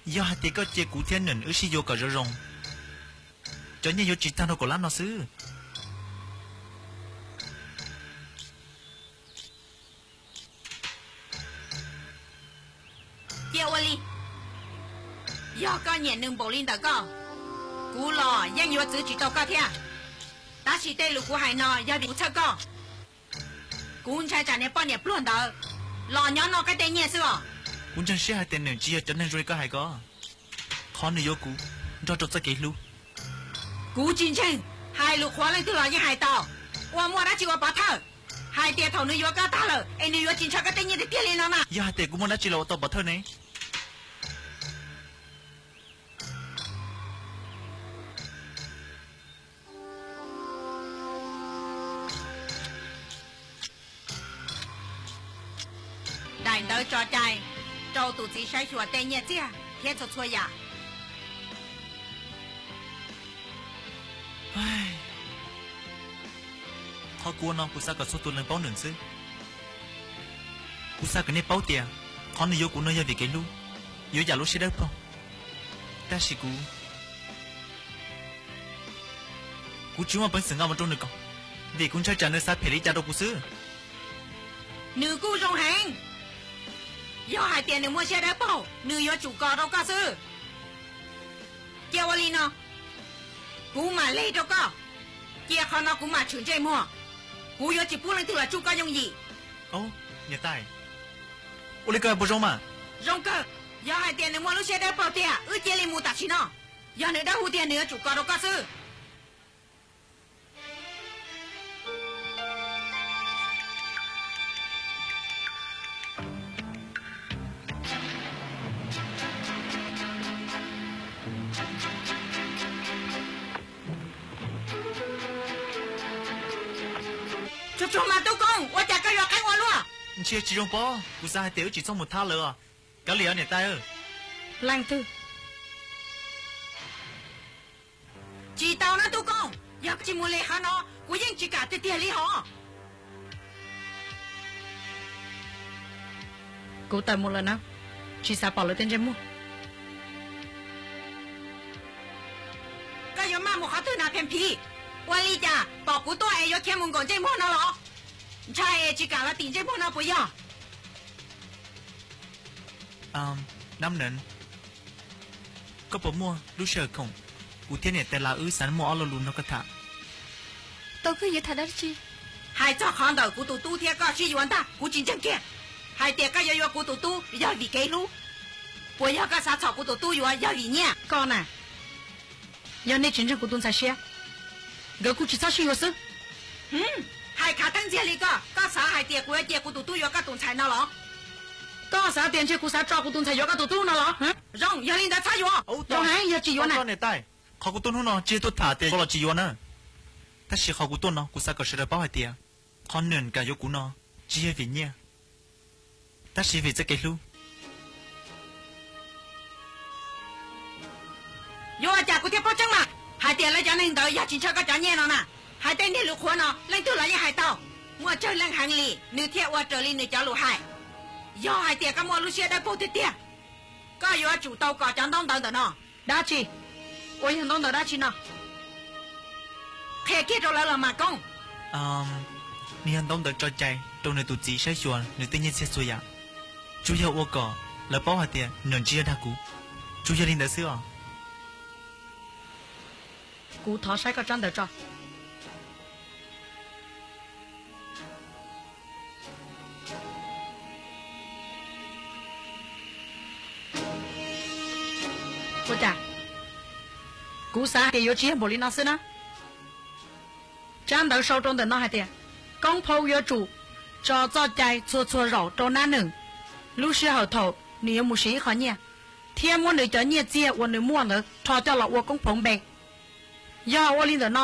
Yog hais tias koj cia kuv thiab nws wb sib yuav kom zoo zoo, cov nyiaj yuav tsis tag rau kaum lab no xwb. Cia ua li, yog koj nyiam nws npaum li ntawm koj, Kuv los yeej yuav txwv tsis tau koj thiab, tab sis tej lus kuv hais no yog vim kuv txhawj koj. Kuv ntshai tsam niag poj niam pluag ntawd los nyob noj koj tej nyiaj xwb os. Kuv ntseeg siab hais tias nws tsis yog cov neeg zoo li koj hais ko. Qhov nws yuav kuv nrog rau txoj kev hlub. Kuv tsis ntseeg, hais lus qhuav leej twg los yeej hais tau. Ua muaj dab tsi ua pov thawj hais tias thaum nws yuav koj tag lawm es nws yuav tsis ntshaw koj tej nyiaj tiag tiag li no na? Yog hais tias kuv muaj dab tsi los ua tau pov thawj ne? Daim ntawv tso cai rau tus txiv saib xyuas tej nyiaj txiag thiab txhua txhua yam. Qhov kuv ua no kuv xav kom txhua tus leej paub nws xwb. Kuv xav kom nej paub tias qhov nws yuav kuv no yog vim kev hlub, yuav yam lub siab dawb paug. Tab sis kuv, kuv tsis muaj peev xwm nqa mus rau nws kom, vim kuv ntshai tsam nws xav phem li cas rau kuv xwb. Nws kuj zoo heev, yog hais tias nws muaj siab dawb paug nws yuav tsum kos rau koj xwb. Cia ua li no, kuv mam leg rau koj, cia qhov no kuv mam tshwm ntsej muag, kuv yuav tsis pub leej twg los tsuj koj yooj yim. Niam tais, ua li ko puas zoo mas? Zoo kawg, yog hais tias nws muaj lub siab dawb paug tiag wb cia li mus tam sim no, yog nws dawb huv tiag nws yuav tsum kos rau koj xwb. Tsuag tsuag mas tub koob, ua cas koj yuav qeeb ua luaj? Ntshe tsis zoo pob, kuv xav hais tias wb tsis txhob mus thab lawv os. Kav liam niam tais. Leej twg? Tsis tau na tub koob, yog koj tsis mus li qhov no kuv yeej tsis kam tiag tiag li hos. Kuv tawm mus lawm na, tsis xav pom lawv tej ntsej muag. Koj yuav maj mus qhov twg na Pheej Phim? Ua li cas pom kuv tuaj es yuav khiav mus nkaum ntsej muag no los? Ntshai es tsis kam los tim ntsej muag no puas yog? Nab Neev, koj puas muaj lub sij hawm khoom, kuv thiab niam tais Lav wb xav muaj ob lo lus nrog koj tham. Tau kawg, yuav tham dab tsi? Hais txog qhov ntawm kuv tus tub thiab koj sib yuav ntag, kuv tsis ntseeg kiag hais tias koj yuav yuav kuv tus tub yog vim kev hlub. Puas yog koj xav txhom kuv tus tub yuav yog vim nyiaj? Koj na, yog nej tsis ntseeg kuv tus ntxhais siab, nkawd kuj tsis txhob sib yuav xwb. Hais khav theeb ntxiag li koj, koj xav hais tias kuv yuav cia kuv tus tub yuav koj tus ntxhais no los? Koj xav tias ntshe kuv xav tso kuv tus ntxhais yuav koj tus tub no los? Zoo, yog li ntawd txhob yuav. Zoo heev, yog tsis yuav na. Qhov kuv tuaj hnub no tsis yog tuaj tham tias yuav los tsis yuav na. Tab sis qhov kuv tuaj no kuv xav kom sawv daws paub hais tias qhov nws kam yuav kuv no tsis yog vim nyiaj, tab sis vim txoj kev hlub. Yuav ua cas kuv thiaj paub tseeb mas? Hais tias lawv cov neeg ntawd yog tsis ntshaw koj cov nyiaj no na. Hais tej niag lus qhuav no leej twg los yeej hais tau. Muaj tsawg leej heev li nws thiaj ua raws li nws cov lus hais. Yog hais tias koj muaj lub siab dawb paug tiag tiag, koj yuav tsum tau kos cov ntaub ntawv ntawm no. Dab tsi? Ua yog ntaub ntawv dab tsi no? Qhia kiag rau lawv los mas koob. Nws yog ntaub ntawv tso cai rau nws tus txiv saib xyuas nws tej nyiaj txiag txhua yam. Tsuas yog ua kom lawv paub hais tias nws tsis yog dag kuv. Tsuas yog li ntawd xwb os. Kuv thov saib koj tsab ntawv tso. Ua cas? Kuv xav hais tias yuav tsis yog npaum li no xwb na. Tsab ntawv sau rau ntawm no hais tias, Koob Phoo yuav tsum tso txoj cai txhua txhua zaus rau Nab Neev lub sij hawm thaum nws yuav mus siv ib qho nyiaj, thiab muab nws cov nyiaj txiag uas nws muaj ntawd rho coj los ua Koob Phoo npe. Yog ua li ntawm no,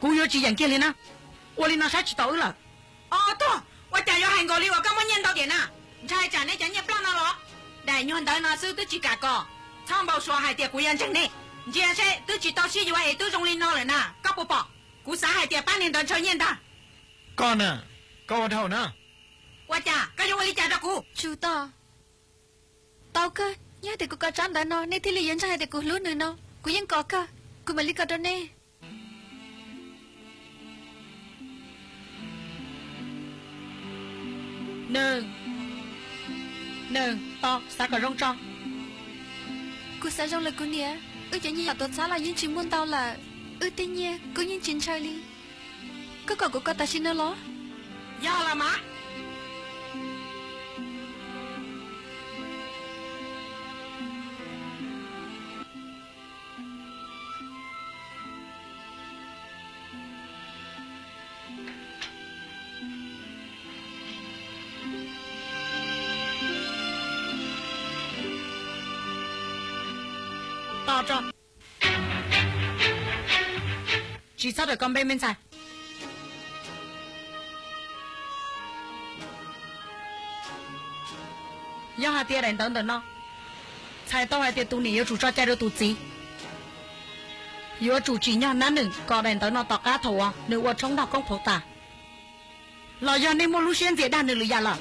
kuv yuav tsis yeem kiag li na. Ua li no saib tsis taus wb lawm. Os tuag, ua cas yuav hais nkaus li uas koj muaj nyiaj ntau tiag na? Ntshai tsam nej cov nyiaj ploj no los? Daim nyuag ntawv no xwb twb tsis kam kos, txhob npau suav hais tias kuv yuav ntseeg nej. Ntsia seb twb tsis tau sib yuav es twb zoo li no lawm na, koj puas pom? Kuv xav hais tias pab niag ntawd ntshaw nyiaj ntag. Koj na, koj ua dhau na. Ua cas koj yuav ua li cas rau kuv? Tsum tos. Tau kawg, yog tias kuv kos tsab ntawv no nej thiaj li yuav ntseeg hais tias kuv hlub nws no, kuv yeej kos kawg, kuv mam li kos rau nej. Nws, nws, tos, xav kom zoo tso. Kuv xav zoo lawm kuv niam. Wb cov nyiaj yam tuav txhab los yeej tsis muaj ntau lawm, wb tej nyiaj kuj yeej tsis ntshaw li. Koj kom kuv koj tam sim no los? Yog los mas. Tsis txhob rawm ko npe me ntxhais. Yog hais tias daim ntawv ntawm no txhais tau hais tias tus niam yuav tsum tso cai rau tus txiv, yuav tsum tsim nyog nab nws kom daim ntawv no tom qab thaum uas nws ua tshoob nrog koob phaum tas, los yog nej muaj lub siab ntxias dag nws lwm yam lawm,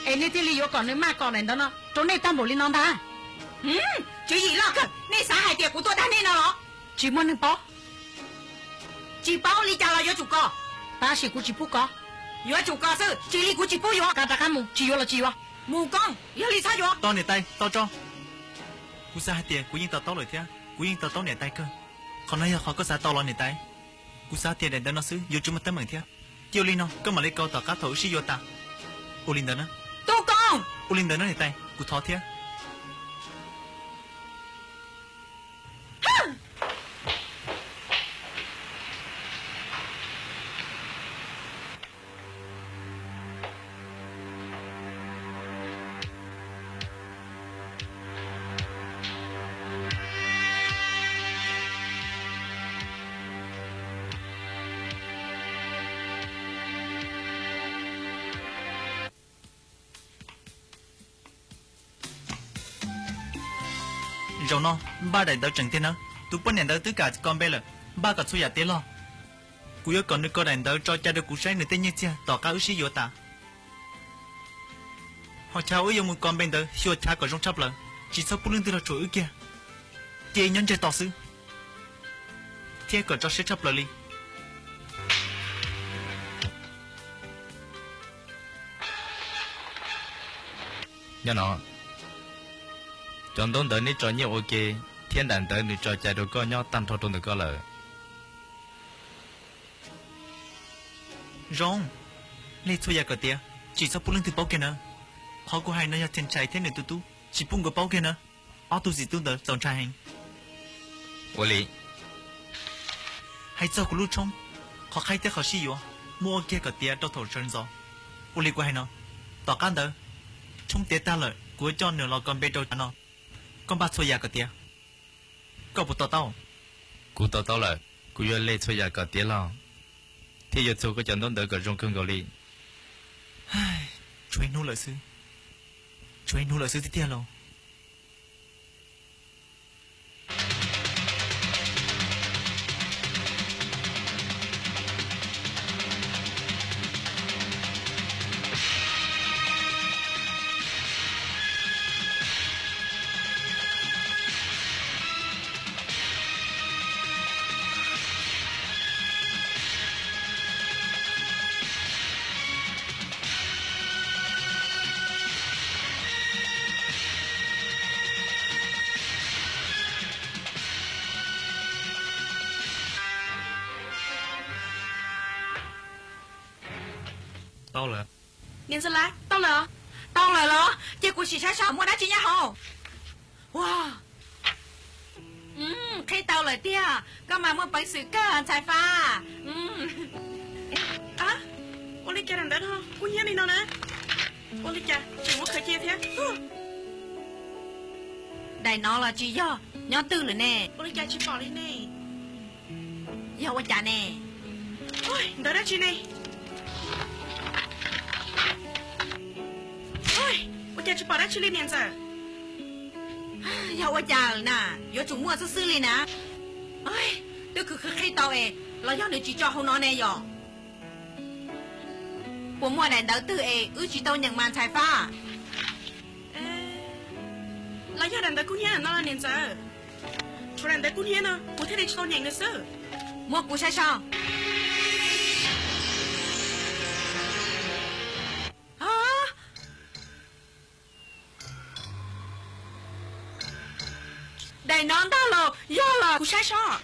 es nej thiaj li yuav kom nws maj kom daim ntawv no rau nej tag npaum li no ntag. Tswv yim loj kawg, nej xav hais tias kuv tuaj dag nej no los? Tsis muaj neeg paub. Tsis paub li cas los yuav tsum kos. Tab sis kuv tsis pub kos. Yuav tsum kos xwb, tsis li kuv tsis pub yuav. Kav rov qab mus, tsis yuav los tsis yuav. Mus koob, yog li txhob yuav. Tau niam tais, tau tso. Kuv xav hais tias kuv yeej to taub lawm thiab kuv yeej to taub niam tais kawg. Qhov no yog qhov koj xav tau los niam tais? Kuv xav tias daim ntawv no xwb yuav tsis muaj teeb meem thiab. Cia ua li no koj mam li kos tom qab thaum wb sib yuav tas. Ua li ntawd na. Tub Koob! Ua li ntawd na niam tais, kuv thov thiab. Zaum no npaj daim ntawv tseem tiag na. Tus poj niam ntawd twb kam kos npe lawm, npaj kom txhua yam tiav log. Kuv yuav kom nws kos daim ntawv tso cai rau kuv saib nws tej nyiaj txiag tom qab wb sib yuav tas. Ho chaw wb yuav mus kos npe ntawd xyuas chav kom zoo tshaj plaws, tsis txhob pub leej twg los tsuas wb kiag. Cia nyob ntsiag to xwb, thiab kom tso siab tshaj plaws li. Nyob no, cov ntaub ntawv neb tso nyiaj ua ke thiab daim ntawv nws tso cai rau koj nyob tag nrho rau ntawm koj lawm. Zoo, hle txhua yam kom tiav, tsis txhob pub leej twg paub kiag na. Qhov kuv hais no yog Thiaj Ntshai thiab nws tus tub, tsis pub nkawd paub kiag na. Ob tug txiv tub ntawd txaus ntshai heev. Ua li, hais txog kuv lub tshoob, qhov qhaib thiab qhov sib yuav, muab ua kiag kom tiav rau thaum sawv ntxov. Ua li kuv hais no, tom qab ntawd tshoob tiav tag lawm kuv yuav coj nws los kos npe rau chav no. Koj npaj txhua yam kom tiav, koj puas to taub? Kuv to taub lawm, kuv yuav hle txhua yam kom tiav log, thiab yuav txhua koj cov ntaub ntawv kom zoo kawg nkaus li. Tshuav ib hnub lawm xwb, tshuav ib hnub lawm xwb tiag tiag lauj. Tau lawm. Niam ntxawm Laj, tau lawm. Tau lawm los? Cia kuv sim saib saib muaj dab tsi nyob hauv. Ua, qhib tau lawm tiag, koj mas muaj peev xwm kawg ntxhais Fab. Ua li cas daim ntawv no kub hnyiab li no na? Ua li cas tseem muab khaws cia thiab? Daim no los tsis yog, nyob twg lawm ne? Ua li cas tsis pom li ne? Yog ua cas ne? Ntawv dab tsi ne? Ua cas tsis pom dab tsi li niam ntxawm? Yog ua cas na, yuav tsum muaj xwb xwb li na. Twb khwv khwv qhib tau es los yog nws tsis tso hauv no ne yom? Puas muaj daim ntawv twg es wb tsis tau nyeem mas ntxhais Fab? Los yog daim ntawv kub hnyiab no los niam ntxawm? Tshuav daim ntawv kub hnyiab no kuv thiaj li tsis tau nyeem nws xwb. Muab kuv saib saib. Tais no ntag los yog los kuv saib seb.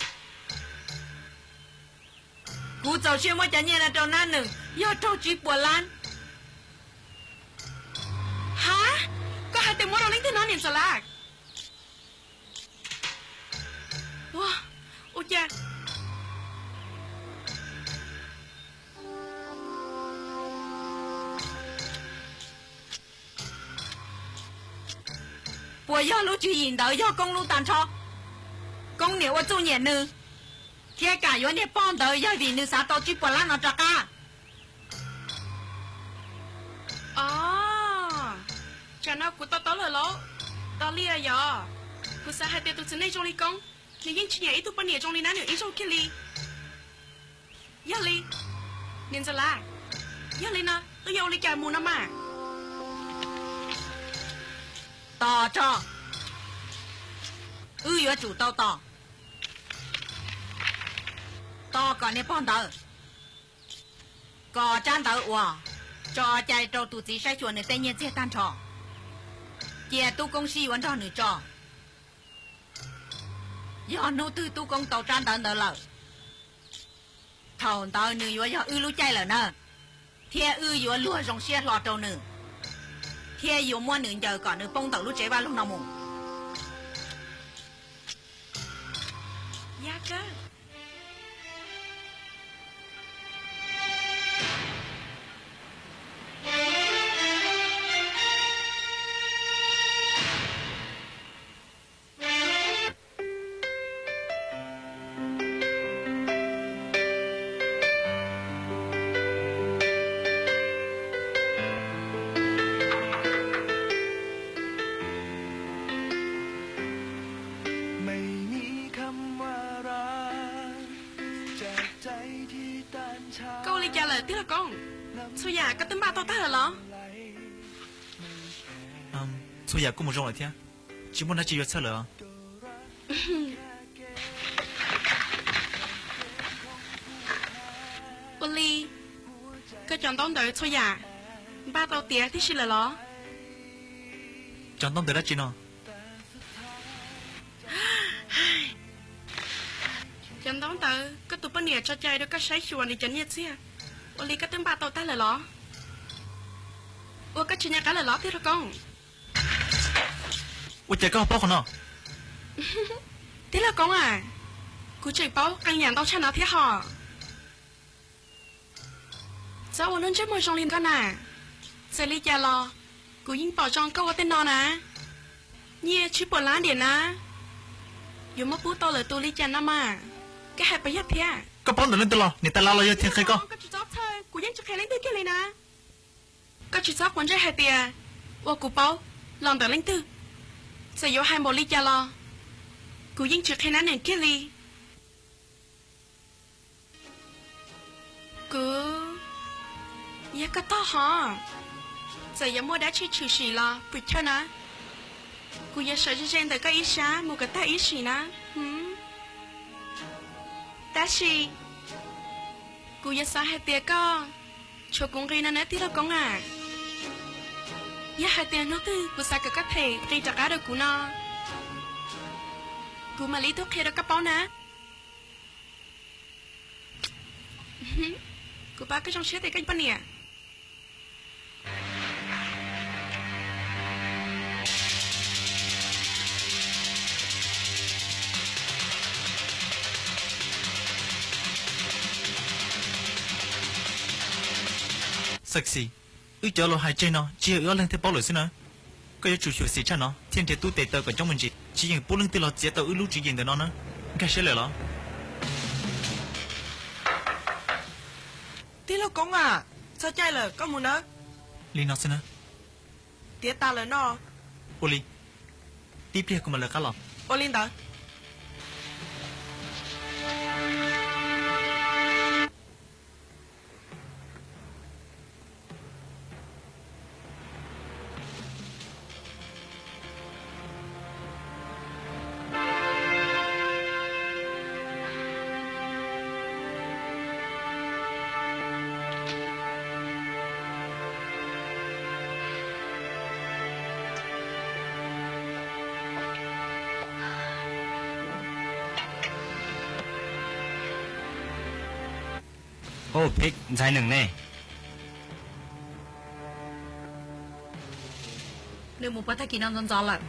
Kuv txaus siab muab cov nyiaj no rau Nab Nws yog raug tsib puas lab. Ha, koj hais tias muab rau leej twg no niam Ntxawm Lav? Ua, ua cas? Puas yog lub tswv yim ntawd yog Koob lub tag nrho? Koob niam ua txuj nyiam nws thiab kam yuav niag pog ntawd yog vim nws xav tau tsib puas lab no rov qab. Os, tsam no kuv to taub lawm lauj. Tos li yog, kuv xav hais tias tus txiv neej zoo li Koob, nws yeej tsis nyiam ib tug poj niam zoo li Nab Nws ib zaug kiag li. Yog li, niam Ntxawm Lav, yog li no wb yuav ua li cas mus no mas? Tos tso, wb yuav tsum tau tos, tos kom niag pog ntawd, kom tsab ntawv uas tso cai rau tus txiv saib xyuas nws tej nyiaj txiag tag nrho, cia Tub Koob sib yuav nrog nws tso. Yog hnub twg Tub Koob tau tsab ntawv ntawd lawm, thaum ntawd nws yuav yog wb lub caij lawm na, thiab wb yuav luag zoo siab hlo rau nws, thiab yuav muab nws ncaws kom nws poob ntawm lub tsev vaj loog no mus. Koj ua li cas lawm tij laug Koob? Txhua yam koj twb npaj tau tag lawm los? Txhua yam kuj mus zoo lawm thiab, tsis muaj dab tsi yuav txhawj lawm. Ua li, koj cov ntaub ntawv txhua yam npaj tau tiav tib si lawm los? Cov ntaub ntawv dab tsi no? Cov ntaub ntawv koj tus poj niam tso cai rau koj saib xyuas nws cov nyiaj txiag, ua li koj twb npaj tau tag lawm los? Ua koj tsis nco qab lawm los tij laug Koob? Ua cas koj ho paub qhov no? Tij laug Koob a, kuv tseem paub qee yam ntau tshaj no thiab hos. Txhob ua lub ntsej muag zoo li koj na. Txawm li cas los kuv yeej pom zoo koj ua tej no na. Nyiaj tsib puas lab diam na, yuav muab pub tau lwm tus li cas no mas, koj hais puas yog thiab? Koj paub ntawm leej twg los? Niam tais Lav los yog Thij qhia koj? Koj tsis txhob txhawj, kuv yeej tsis qhia leej twg kiag li na. Koj tsis txhob quav ntsej hais tias ua kuv paub los ntawm leej twg. Txawm yuav hais npaum li cas los kuv yeej tsis qhia Nab Nws kiag li. Kuv yog koj tog hov, txawm yuav muaj dab tsi tshwm sim los pwm chawj na, kuv yuav sawv ze ze ntawm koj ib sab mus kom tag ib sim na. Tab sis kuv yuav xav hais tias koj tshuav kuv nqi no na tij laug Koob a. Yog hais tias hnub twg kuv xav kom koj them nqi rov qab rau kuv no, kuv mam li tuaj qhia rau koj paub na. Kuv pab koj zoo siab tias koj poj niam. Sexy, wb cov lus hais tseg no tsis yog wb ob leeg thiaj paub lawm xwb na. Koj yuav tsum xyuam xim tshaj no thiab nrhiav tub tes taw kom coob me ntsis, tsis yeem pub leej twg los txiav tau wb lub tswv yim ntawm no na. Nkag siab lawm los? Tij laug Koob a, txog caij lawm koj mus nawb. Li no xwb na. Tiav tas lawm no. Ua li, tib pliag kuv mam lawv qab los. Ua li ntawd. Au, Phib, ntxhais Nees ne? Nws mus puag tag kis no ntxov ntxov lawm.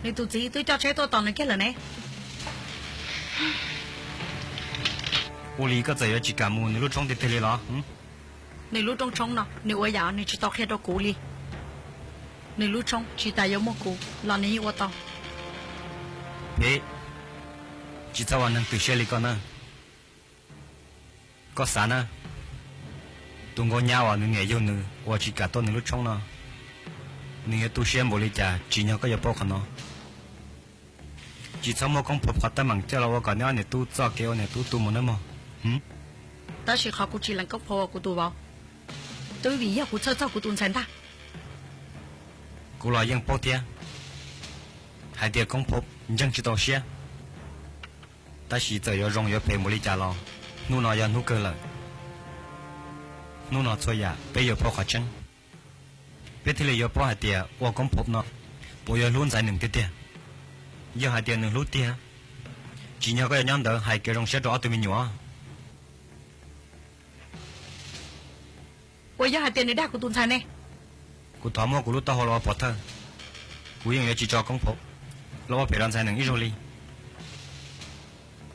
Nws tus txiv twb coj tsheb tuaj tos nws kiag lawm ne. Ua li koj txawm yuav tsis kam mus nws lub tshoob tiag tiag li los? Nws lub rooj tshoob no nws ua yam nws tsis tau qhia rau kuv li. Nws lub tshoob tsis tas yuav muaj kuv los nws yeej ua tau. Phib, tsis txhob ua neeg tu siab li koj na. Koj xav na, tus nkauj nyab uas nws niam yug nws uas tsis kam tuaj nws lub tshoob no, nws yuav tu siab npaum li cas tsim nyog koj yuav paub qhov no. Tsis txhob muab Koob Phob qhov teeb meem coj los ua kom neb ob niam tub txoj kev ua niam tub tu mus nawb mog. Tab sis qhov kuv tsis lees Koob Phob ua kuv tus vauv, twb vim yog kuv txhawj txog kuv tus ntxhais ntag. Kuv los yeej paub thiab hais tias Koob Phob ntseeg tsis tau siab. Tab sis txawm yuav zoo yuav phem npaum li cas los hnub no yog hnub kawg lawm. Hnub no txhua yam peb yuav paub qhov tseeb, peb thiaj li yuav paub hais tias ua Koob Phob no puas yuav hlub ntxhais Nees tiag tiag. Yog hais tias nws hlub tiag, tsim nyog koj yuav nyob ntawd hais kev zoo siab rau ob tug me nyuam. Uas yog hais tias nws dag kuv tus ntxhais ne? Kuv thov muab kuv lub taub hau los ua pov thawj, kuv yeej yuav tsis tso Koob Phob los ua phem rau ntxhais Nees ib zaug li.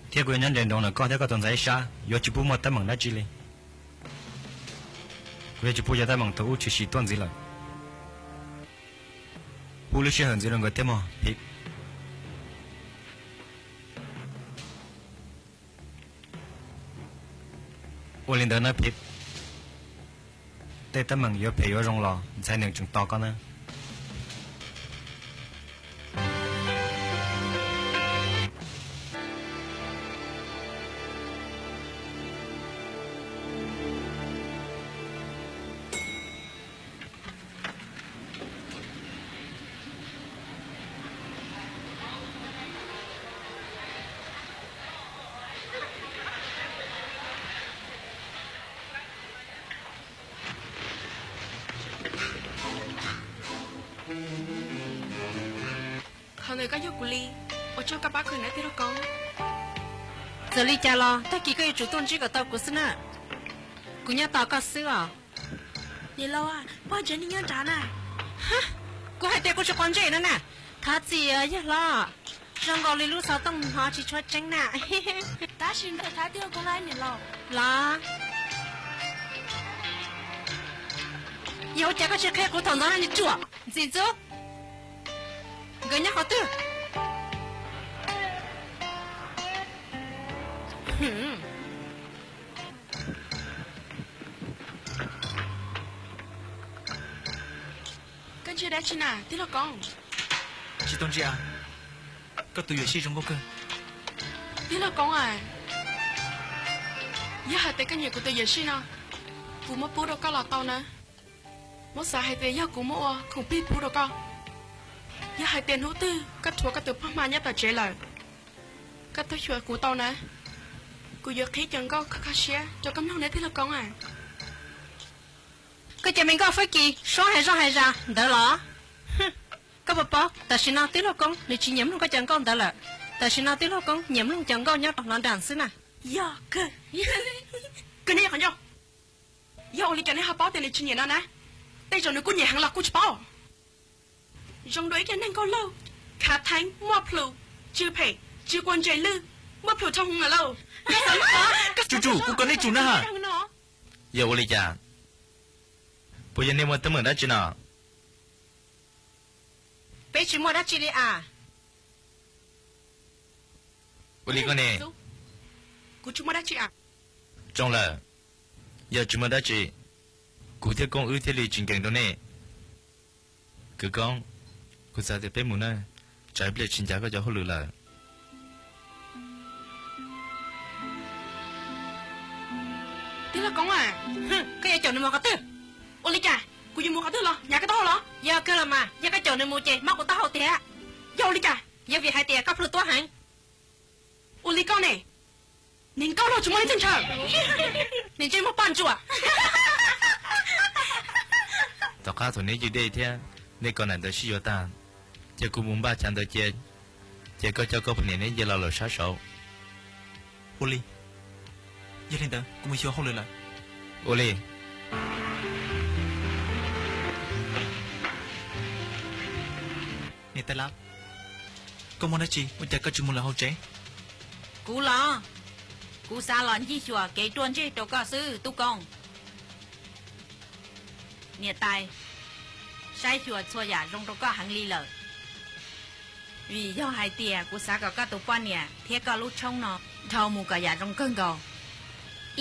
Thiab kuv yuav nyob nres nroos ntawm koj thiab koj tus ntxhais ib sab, yuav tsis pub muaj teeb meem dab tsi li. Kuv yuav tsis pub cov teeb meem thaum ub tshwm sim tuaj ntxiv lawm. Pub lub sij hawm ntxiv rau nkawd thiab mog Phib. Ua li ntawd na Phib, tej teeb meem yuav phem yuav zoo los ntxhais Nees tseem tos koj na. Qhov ntawd koj yog kuv li, ua tsaug koj pab kuv na tij laug Koob. Txawm li cas los tag kis koj yuav tsum tuaj ntsib kom tau kuv xwb na. Kuv nyob tos koj xwb os. Niam laus, pog ntsev neeg nyob nrad na. Kuv hais tias kuv tsis quav ntsej no na. Thov txim yawg hlob, zoo nkaus li lub xov tooj hnov tsis tshua tseeb na. Tab sis ntawm thab tij laug Koob lawm niam laus. Los, yog ua cas koj tsis qhia kuv thaum ntawd no niag ruam ntxim ntxub? Nkawd nyob qhov twg? Koj ntsia dab tsi na tij laug Koob? Tsis tau ntsia. Koj tus yuam sij zoo nkauj kawg. Tij laug Koob a, yog hais tias koj nyiam kuv tus yuam sij no, kuv muab pub rau koj los tau na. Muab xav hais tias yog kuv muab ua khoom plig pub rau koj. Yog hais tias hnub twg koj rhuav koj tus phoj hma nyob tom tsev lawm, koj tuaj xyuas kuv tau na. Kuv yuav qhib cov nkauj kho kho siab rau koj mloog na tij laug Koob a. Koj cov me nkauj fab kis suab hais zoj hais zas ntawd los? Koj puas paub tam sim no tij laug Koob nws tsis nyiam mloog koj cov nkauj ntawd lawm. Tam sim no tij laug Koob nyiam mloog cov nkauj nyob rau hlo nram xwb na. Yog kawg. Koj niag qhov ncauj, yog ua li cas neb ho paub tias nws tsis nyiam no na? Tej zaum nws kuj nyiam heev los kuj tsis paub. Zoo dua ib co neeg nkauj laug, khav theeb, muaj plhus, tsw phem, tsw kua ntses lwj, muaj plhus dhau hwv lawm lauj. Tsuj tsuj, kuv kom nej tsum na. Yog ua li cas? Puas yog nej muaj teeb meem dab tsi no? Peb tsis muaj dab tsi li as. Ua li koj ne? Kuv tsis muaj dab tsi as. Zoo lawm, yog tsis muaj dab tsi, kuv thiab Koob wb thiaj li tsis nkees rau nej. Kwv Koob, kuv xav tias peb mus na, tsam ib pliag tsis ncav koj cov hauj lwm lawm. Tij laug Koob a, koj yuav caum nws mus qhov twg? Ua li cas? Kuv yuav mus qhov twg los nyav koj taub hau los? Yog kawg los mas, yog koj caum nws mus ces mob kuv taub hau tiag. Yog ua li cas? Yog vim hais tias koj plhu tuab heev. Ua li koj ne, niag nkauj laug tsis muaj leej twg ntshaw, niag ntsej muag poj ntsuam. Tom qab thaum neb ywg dej thiab neb ko nam ntawd sib yuav tag, ces kuv mus npaj chav ntawd cia, ces koj coj koj poj niam neb nce los lawm sab saud. Ua li, yog li ntawd kuv mus xyuas hauj lwm lawm. Ua li. Niam tais Lab, koj muaj dab tsi ua cas koj tsis mus lawm hauv tsev? Kuv los, kuv xav los ncig xyuas kev ruaj ntseg rau koj xwb Tub Koob. Niam tais, saib xyuas txhua yam zoo rau koj heev li lawm. Vim yog hais tias kuv xav kom koj tus poj niam thiab koj lub tshoob no dhau mus kom yam zoo kawg nkaus,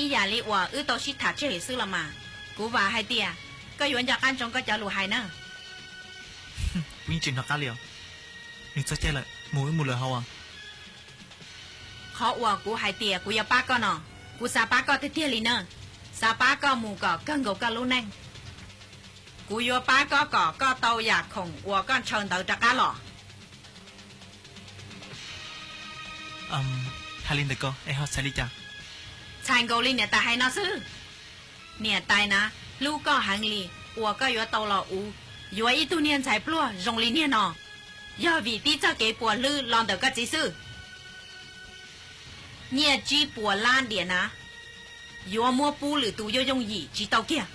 ib yam li uas wb tau sib tham tseg xwb los mas. Kuv vam hais tias koj yuav nco qab ntsoov koj cov lus hais na. Kuv yeej tsis hnov qab li os. Nws txog caij lawm, mus wb mus lawm hauv as. Qhov uas kuv hais tias kuv yuav pab koj no, kuv xav pab koj tiag tiag li na. Xav pab koj mus kom kawg nkaus koj lub neej. Kuv yuav pab koj kom koj tau yam khoom uas koj ntshaw ntawd rov qab los. Hais li ntawd ko es ho txhais li cas? Txhais nkaus li niam tais hais no xwb. Niam tais na, hlub koj heev li, uas koj yuav tau los uv, yuav ib tug niag ntxhais pluag zoo li niag no, yog vim tib txoj kev puas hlwb los ntawm koj txiv xwb. Nyiaj tsib puas lab diam na, yuav muab pub lwm tus yooj yooj yim tsis tau kiag.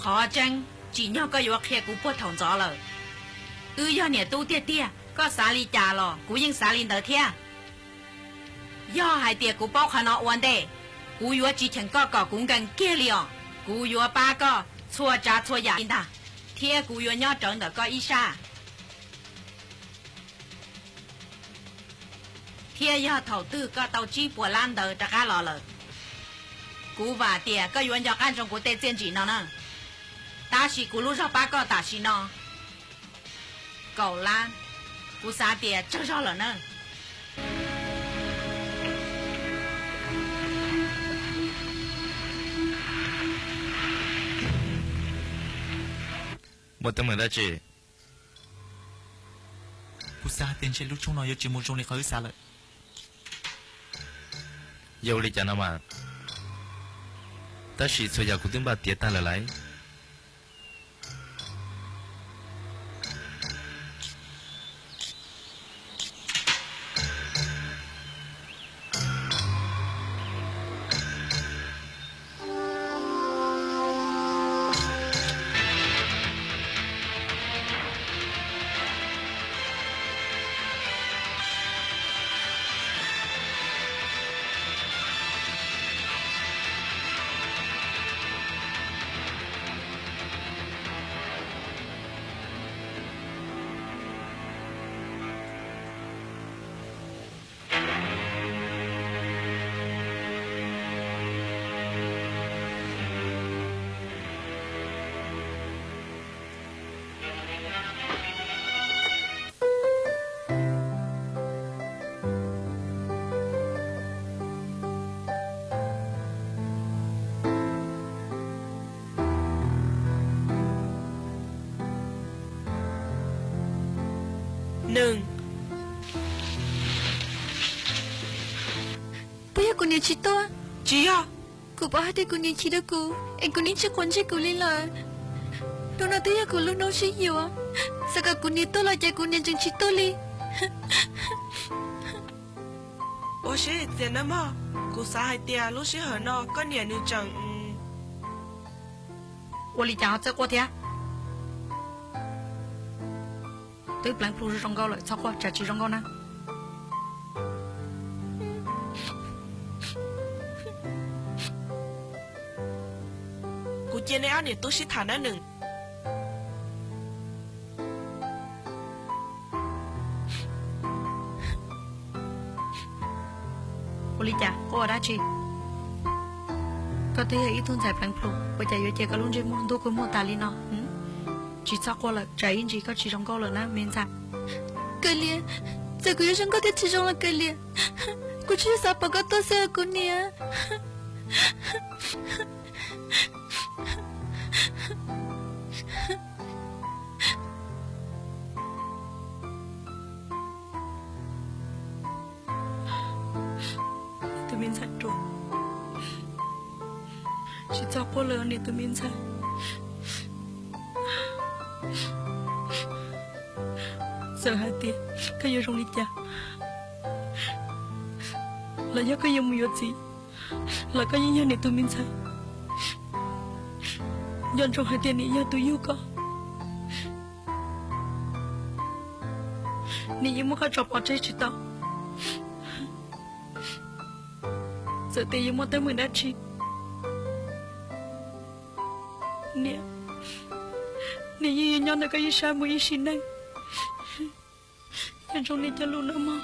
Qhov tseeb, tsim nyog koj yuav qhia kuv puag thaum ntxov lawm. Wb yog niam tub tiag tiag, koj xav li cas los kuv yeej xav li ntawd thiab. Yog hais tias kuv paub qhov no ua ntej, kuv yuav tsis cheem koj kom kuv nkees kiag li os. Kuv yuav pab koj txhua tsav txhua yam li ntag, thiab kuv yuav nyob rawv ntawm koj ib sab. Thiab yog thaum twg koj tau tsib puas lab ntawd rov qab los lawm, kuv vam tias koj yuav nco qab ntsoov kuv tej txiaj ntsim no na. Tab sis kuv lub zog pab koj tam sim no kaum lab, kuv xav tias tsawg zog lawm na. Muaj teeb meem dab tsi? Kuv xav hais tias ntshe lub tshoob no yuav tsis mus zoo li qhov wb xav lawm. Yog ua li cas no mas, tab sis txhua yam kuv twb npaj tiav tag lawm lauj. Nws, puas yog kuv niam tsis tuaj? Tsis yog. Kuv paub hais tias kuv niam chim rau kuv es kuv niam tsis quav ntsej kuv li lawm. Hnub no twb yog kuv lub hnub sib yuav, xav kom kuv niam tuaj los cas kuv niam tseem tsis tuaj li. Ua siab txias nawb mog, kuv xav hais tias lub sij hawm no koj niam nws tseem... Ua li cas ho txawj quaj thiab? Twb pleev plhu zoo nkauj lawm txhob quaj, tsam tsis zoo nkauj na. Kuv cia nej ob niam tub sib tham nawb Nws. Ua li cas quaj ua dab tsi? Koj twb yog ib tug ntxhais pleev plhu, ua cas yuav cia koj lub ntsej muag ntuj kua muag tas li no? Tsis txhob quaj lawm, tsam ib ntsis koj tsis zoo nkauj lawm na me ntxhais. Kawg liam, txawm kuv yuav zoo nkauj thiab tsis zoo los kawg liam, kuv tsuas yog xav pom koj tuaj xwb os kuv niam. Tus me ntxhais ruam, tsis txhob quaj lawm niam tus me ntxhais. Txawm hais tias koj yuav zoo li cas, los yog koj yuav mus yuav txiv, los koj yeej yog nws tus me ntxhais. Nco ntsoov hais tias nws yog tus yug koj, nws yeej muab koj tso pov tseg tsis tau. Txawm tias yuav muaj teeb meem dab tsi, niam, nws yeej yuav nyob ntawm koj ib sab mus ib sim neej. Nco ntsoov niam cov lus no mog.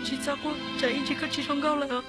Tsis txhob quaj, tsam ib ntsis koj tsis zoo nkauj lawm.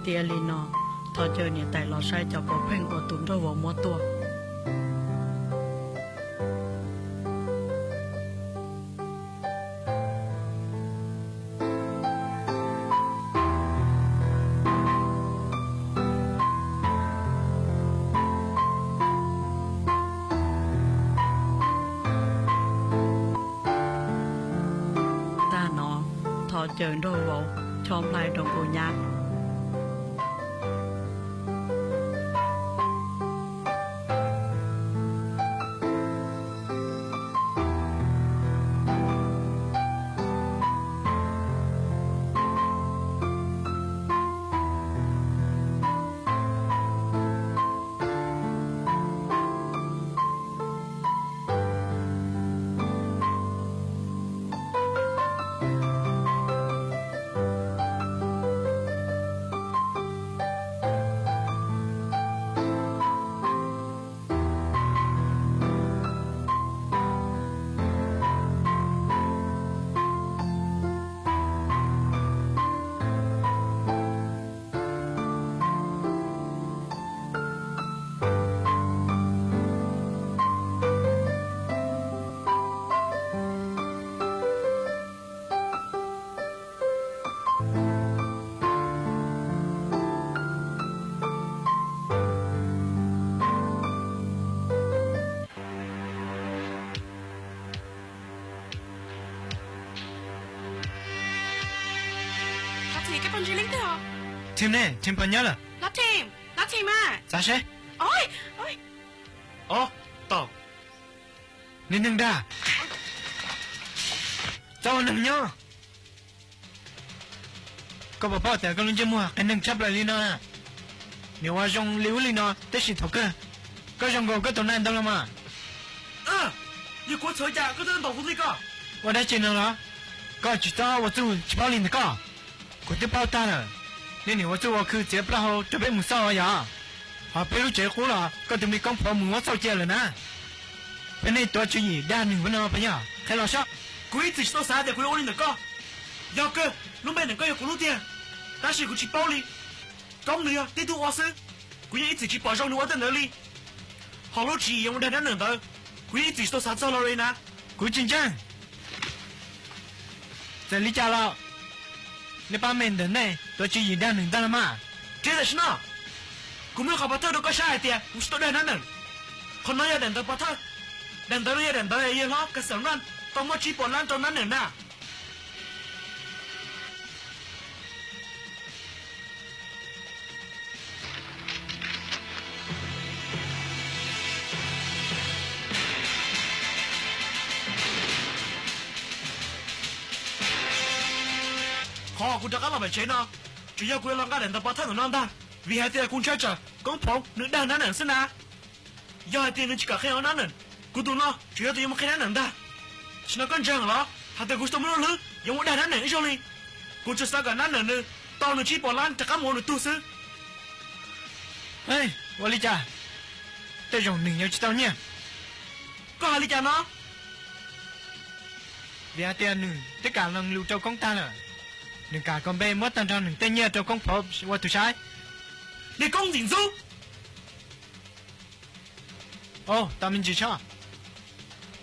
Tiag li no, Thov Cawm niam tais los saib cov pov pheej uas tus nraug vauv muab tuaj. Tag no, Thov Cawm nraug vauv cho nplai rau Nkauj Nyab. Thim ne, thim pog nyob lawm. Thim, thim mas. Xav seb. Ob, tom. Niag neeg dag. Txhob ua neeg nyob. Koj puas paub tias koj lub ntsej muag qias neeg tshaj plaws li no na? Niam ua zoo li ub li no tab sis thaum kawg koj zoo nkaus koj tus nai ntau los mas. Yog kuv txhawj cas koj twb ntaus kuv li ko. Ua dab tsi no los? Koj tsis txhob ua txuj tsis paub li ntawm koj. Kuv twb paub tag lawm. Nej niam ua txuj ua khw txiav plaub hau rau peb mus xauj yom? Ho peb lub tsev qub los koj tus me koob phav mus muab xauj cia lawm na. Peb nej tuav tswv yim dag neeg peb no puas yog? Qhia los saib. Kuv ib txwm tsis tau xav tias kuv yuav ua li ntawm koj. Yog kawg lub npe ntawm koj yog kuv lub tiag, tab sis kuv tsis paub li. Koob nws yog tib tug ua xwb, kuv yeej ib txwm tsis pom zoo nws ua tej ntawd li. Ho lub tswv yim yuav mus dag dab neeg ntawd, kuv yeej ib txwm tsis tau xav txog los li na. Kuv tsis ntseeg. Txawm li cas los nej pab me ntawm nej tuav tswv yim dag neeg ntag los mas. Tsis tam sim no, kuv muaj qhov pov thawj rau koj saib hais tias kuv tsis tau dag dab neeg. Qhov no yog daim ntawv pov thawj. Daim ntawv no yog daim ntawv yawg hlob Kas Xeem Raj tau muab tsib puas lab rau Nab Neem na. Qhov kuv rov qab los pem tsev no, tsuas yog kuv yuav los nqa daim ntawv pov thawj ntawm no ntag, vim hais tias kuv ntshai tsam Koob Phoov nws dag Nab Neem xwb na. Yog hais tias nws tsis kam qhia rau Nab Neem, kuv tus no tsuas yog tus yuav mus qhia Nab Neem ntag. Tam sim no koj ntseeg los hais tias kuv tsis tau muaj lub hlwb yuav mus dag Nab Neem ib zaug li. Kuv tsuas xav kom Nab Neem nws tau nws tsib puas lab rov qab mus ua nws tug xwb. Ua li cas? Tej zaum nws yuav tsis tau nyiaj. Koj hais li cas no? Vim hais tias nws twb kam lees lus rau Koob tag lawm. Nws kam kom npe muab tag nrho nws tej nyiaj rau Koob Phoov ua tus saib. Niag Koob Ntxim Ntxub! Ov, tau me ntsis tso.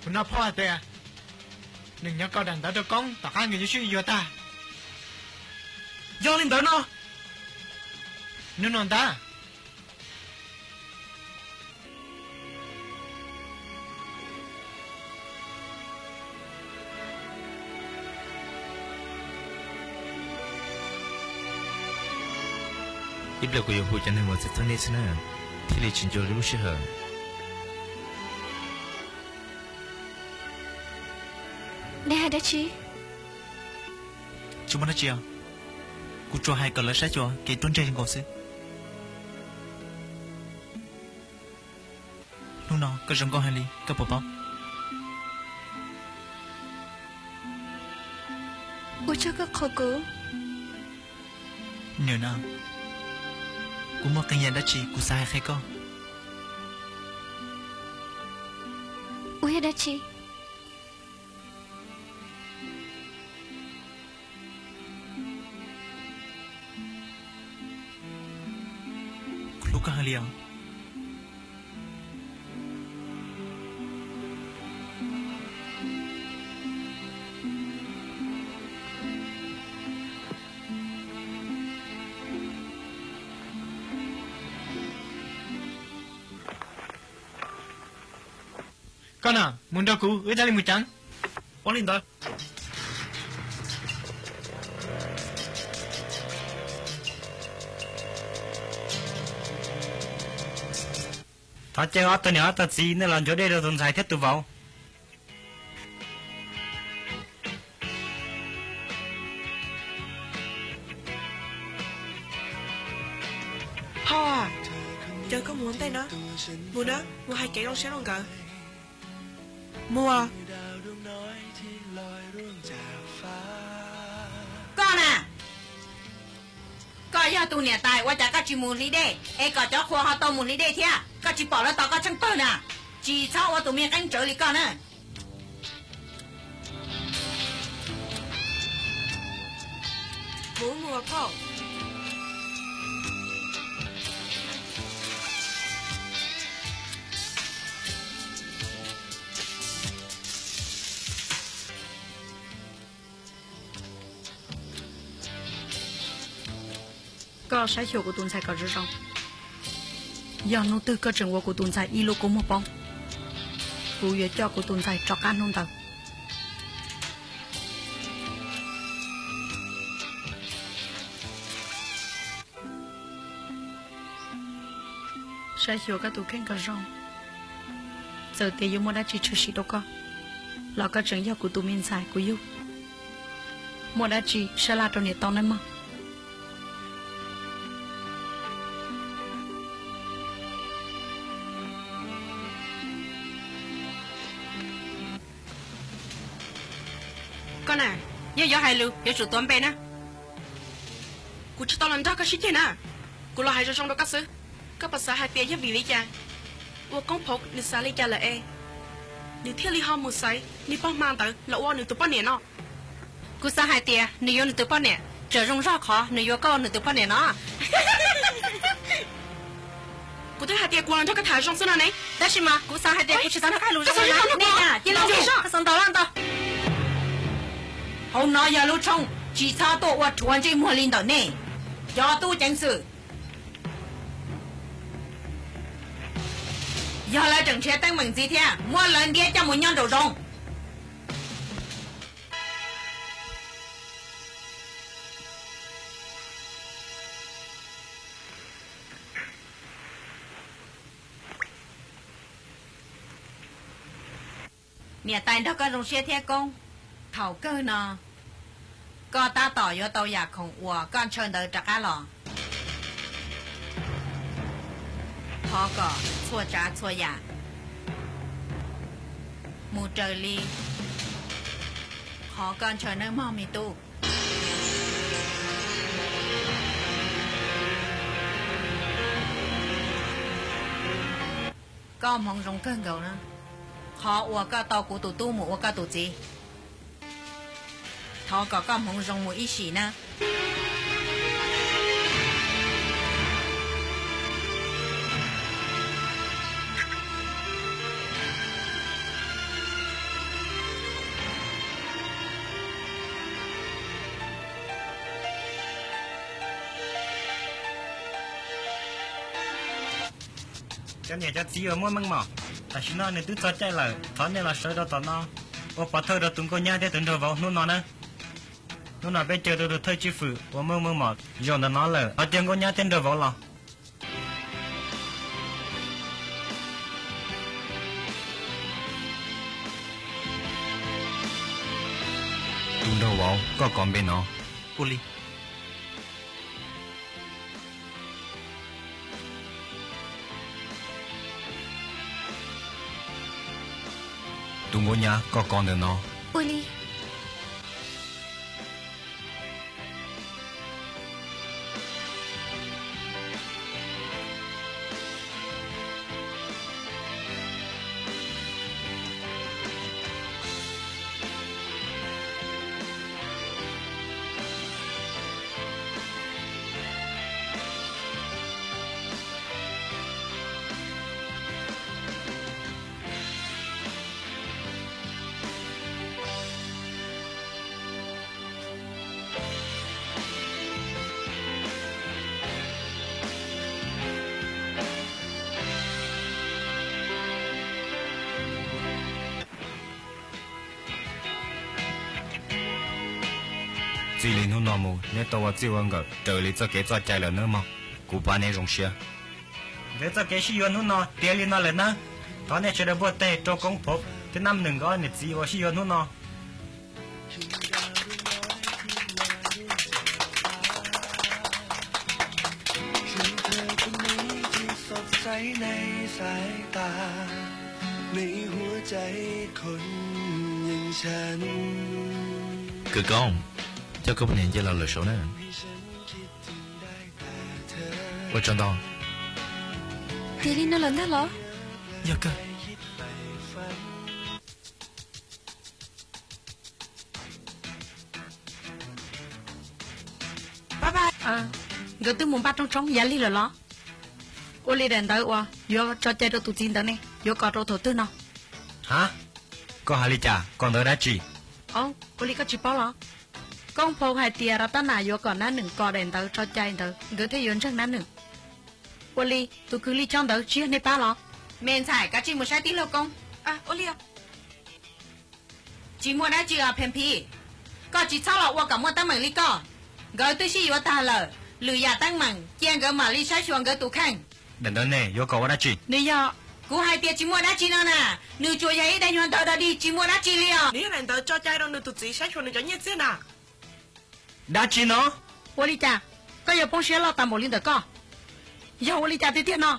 Kuv nov phauj hais tias nws nyob koj daim ntawv rau Koob tom qab nkawd yuav sib yuav tag. Yog li ntawd no, hnub no ntag. Ib pliag kuv yuav hu cov neeg uas txhawj txhawj nej xwb na, thiaj li tsis nco lub sij hawm. Nej hais dab tsi? Tsis muaj dab tsi os. Kuv tsuas hais kom lawv saib xyuas kev ruaj ntseg nkaus xwb. Hnub no koj zoo nkauj heev li, koj puas paub? Ua tsaug koj qhuas kuv. Nim no kuv muaj qee yam dab tsi kuv xav hais qhia koj. Ua yog dab tsi? Kuv hlub koj heev li os. Koj na, mus nrog kuv, wb tab li mus ceev. Ua li ntawd. Thov caw ob tug niam ob tug txiv nej los nchuav dej rau tus ntxhais thiab tus vauv. Ho, caw koj mus ua ntej na. Mus na, mus hais kev zoo siab rau nkawd. Mus. Koj na, koj yog tus niam tais ua cas koj tsis mus hliv dej es kom cov qhua ho tau mus hliv dej thiab? Koj tsis pom lawv tos koj tsheej pawg na. Tsis txhob ua tus me qeeb tsawv li koj na. Mus mus phauj. Koj saib xyuas kuv tus ntxhais kom zoo zoo. Yog hnub twg koj tseem ua kuv tus ntxhais ib lub kua muag poob, kuv yuav coj kuv tus ntxhais rov qab hnub ntawd. Saib xyuas koj tus kheej kom zoo. Txawm tias yuav muaj dab tsi tshwm sim rau koj los koj tseem yog kuv tus me ntxhais kuv yug. Muaj dab tsi sab laj rau niam tau nawb mog. Koj na, yog yuav hais lus yuav tsum tuav npe na. Kuv tsis tau los nrog koj sib ceg na. Kuv los hais zoo zoo rau koj xwb. Koj puas xav hais tias yog vim li cas ua Koob Phoov nws xav li cas lawm es nws thiaj li ho mus xaiv niag poj hma ntawd los ua nws tus poj niam no? Kuv xav hais tias nws yuav nws tus poj niam tseem zoo zog qhov nws yuav koj ua nws tus poj niam no. Kuv twb hais tias kuv los nrog koj tham zoo xwb no ne. Tab sis mas kuv xav hais tias kuv tsis xav nrog koj hais lus zoo li no. Nej na, cia li ntxub, koj xav ntaus los ntaus. Hauv no yog lub tshooj, tsis txhob tuaj ua rhuav ntsej muag li ntawm nej cov tub ceev xwm. Yog lawv Nrhiav teeb meem ntxiv thiab muab lawv ntiab coj mus nyob nraum zoov. Niam tais nrog koj zoo siab thiab Koob. Thaum kawg no koj tab tom yuav tau yam khoom uas koj ntshaw ntawd rov qab los. Thov kom txhua tsav txhua yam mus raws li qhov koj ntshaw nawb mog me tub. Koj hmoov zoo kawg nkaus na, qhov uas koj tau kuv tus tub mus ua koj tus txiv. Thov kom koj hmoov zoo mus ib sim na. Cov niam cov txiv uas muaj meej mom, tam sim no nws twb txog caij lawm, thov nej los sawv rau tom no ua pov thawj rau tus nkauj nyab thiab tus nraug vauv hnub no na. Hnub no peb caw tau tus thawj tswj fwm uas muaj meej mom zaum ntawm no lawm, thov caw nkauj nyab thiab nraug vauv los. Tus nraug vauv, koj kov npe no. Ua li. Tus nkauj nyab, koj kov ntawm no. Ua li. Txij li hnub no mus neb tau ua txij ua nkawm raws li txoj kev txoj cai lawm nawb mog. Kuv pab neb zoo siab. Ntawd txoj kev sib yuav hnub no tiav li no lawm nawb. Thov nej sawv daws npuaj teg rau Koob Phov thiab Nab Neem nkawd niam txiv uas sib yuav hnub no. Kwv Koob, coj koj poj niam nce los lawm saud na. Ua tsaug ntau. Tiav li no lawm ntag los? Yog kawg. Nkawd twb mus npaj rooj tshoob yav lig lawm los? Ua li daim ntawv uas yuav tso cai rau tus txiv ntawd ne, yuav kos rau thaum twg no? Ha, koj hais li cas? Kos ntawv dab tsi? Ua li koj tsis paub los? Koob Phov hais tias Ratab Nas yuav kom Nab Neem kos daim ntawv tso cai ntawd nkawd thiaj yuav ntseeg Nab Neem. Ua li tus kws li chob ntawd tsis yog nej pab los? Me ntxhais, kav tsij mus saib tij laug Koob. Ua li. Tsis muaj dab tsi os Phem Phim, koj tsis txhob los ua kom muaj teeb meem li koj. Nkawd twb sib yuav tag lawm, lwm yam teeb meem cia nkawd mam li saib xyuas nkawd tus kheej. Daim ntawv ne yuav kom ua dab tsi? Nws yog, kuv hais tias tsis muaj dab tsi no na, nws tsuas yog ib daim nyuag ntawv dog dig tsis muaj dab tsi li os. Nws yog daim ntawv tso cai rau nws tus txiv saib xyuas nws cov nyiaj txiag na. Dab tsi no? Ua li cas koj yuav poob siab loj tas npaum li ntawm koj? Yog ua li cas tiag tiag no?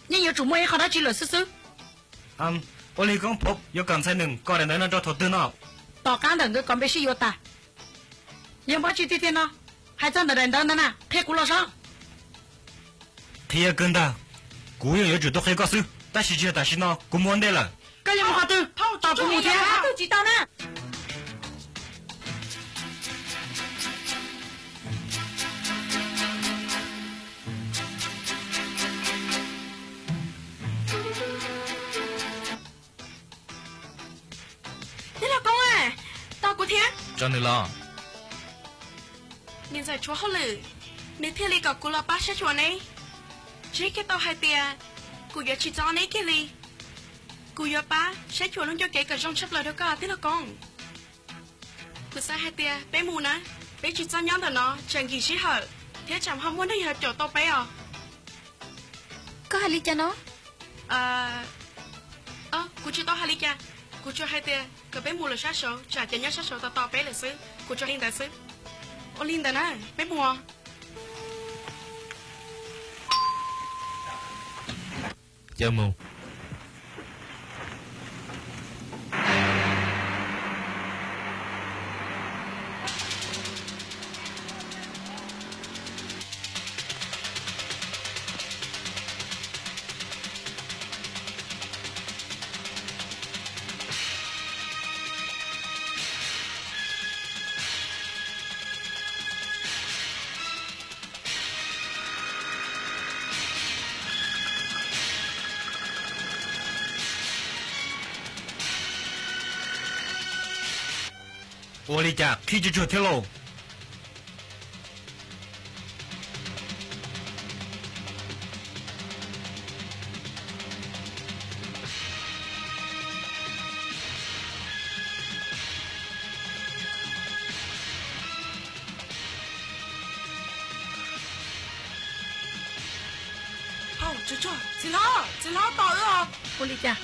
Yeej yuav tsum muaj ib qho dab tsi lawm xwb xwb. Ua li Koob Phov yuav kom ntxhais Nees kos daim ntawv no rau thaum twg no? Tom qab ntawm nkawd kos npe sib yuav tas. Yog dab tsi tiag tiag no? Hais txog ntawm daim ntawv ntawd na, qhia kuv los saib. Qhia kawg ntag, kuv yeej yuav tsum tau qhia koj xwb, tab sis tsis yog tam sim no, kuv mus ua ntej lawm. Koj yuav mus qhov twg? Tos kuv mus thiab. Tsis tau na. Tij laug Koob, tos kuv thiab. Tso nws los. Niam ntxawm tshuav hauj lwm, nws thiaj li kom kuv los pab saib xyuas neb. Neb twb tau hais tias kuv yuav tsis txo neb kiag li. Kuv yuav pab saib xyuas lub ncua kev kom zoo tshaj plaws rau koj tij laug Koob. Kuv xav hais tias peb mus na, peb tsis txhob nyob ntawm no tsam nkim sij hawm thiab tsam ho muaj neeg yog caum tau peb os. Koj hais li cas no? Kuv tsis tau hais li cas, kuv tsuas hais tias kom peb mus lawm sab saud tsam cov nyob sab saud tos tos peb lawm xwb, kuv tsuas li ntawd xwb. Ua li ntawd na, peb mus. Ces mus. Ua li cas qhib tsuag tsuag thiab lauj? Txiv hlob, txiv hlob tos wb os. Ua li cas?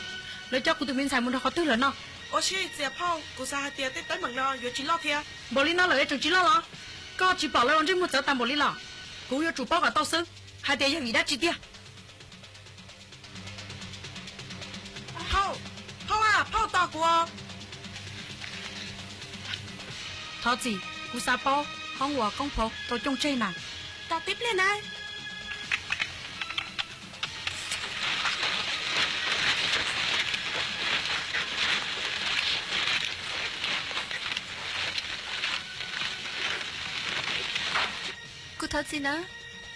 Lawv coj kuv tus me ntxhais mus nrog qhov twg lawm no? Ua si txiv phauj, kuv xav hais tias tej teeb meem no yuav tsis loj thiab. Npaum li no lawm yuav tseem tsis loj los? Koj tsis pom lawv ua ntsej muag txawv tas npaum li los? Kuv yuav tsum paub kom tau xwb, hais tias yog vim dab tsi tiag. Phauj, phauj, phauj tos kuv. Thov txim, kuv xav paub hoob uas Koob Phauv tau coj tseg na. Tos tib pliag na. Kuv thov txim na,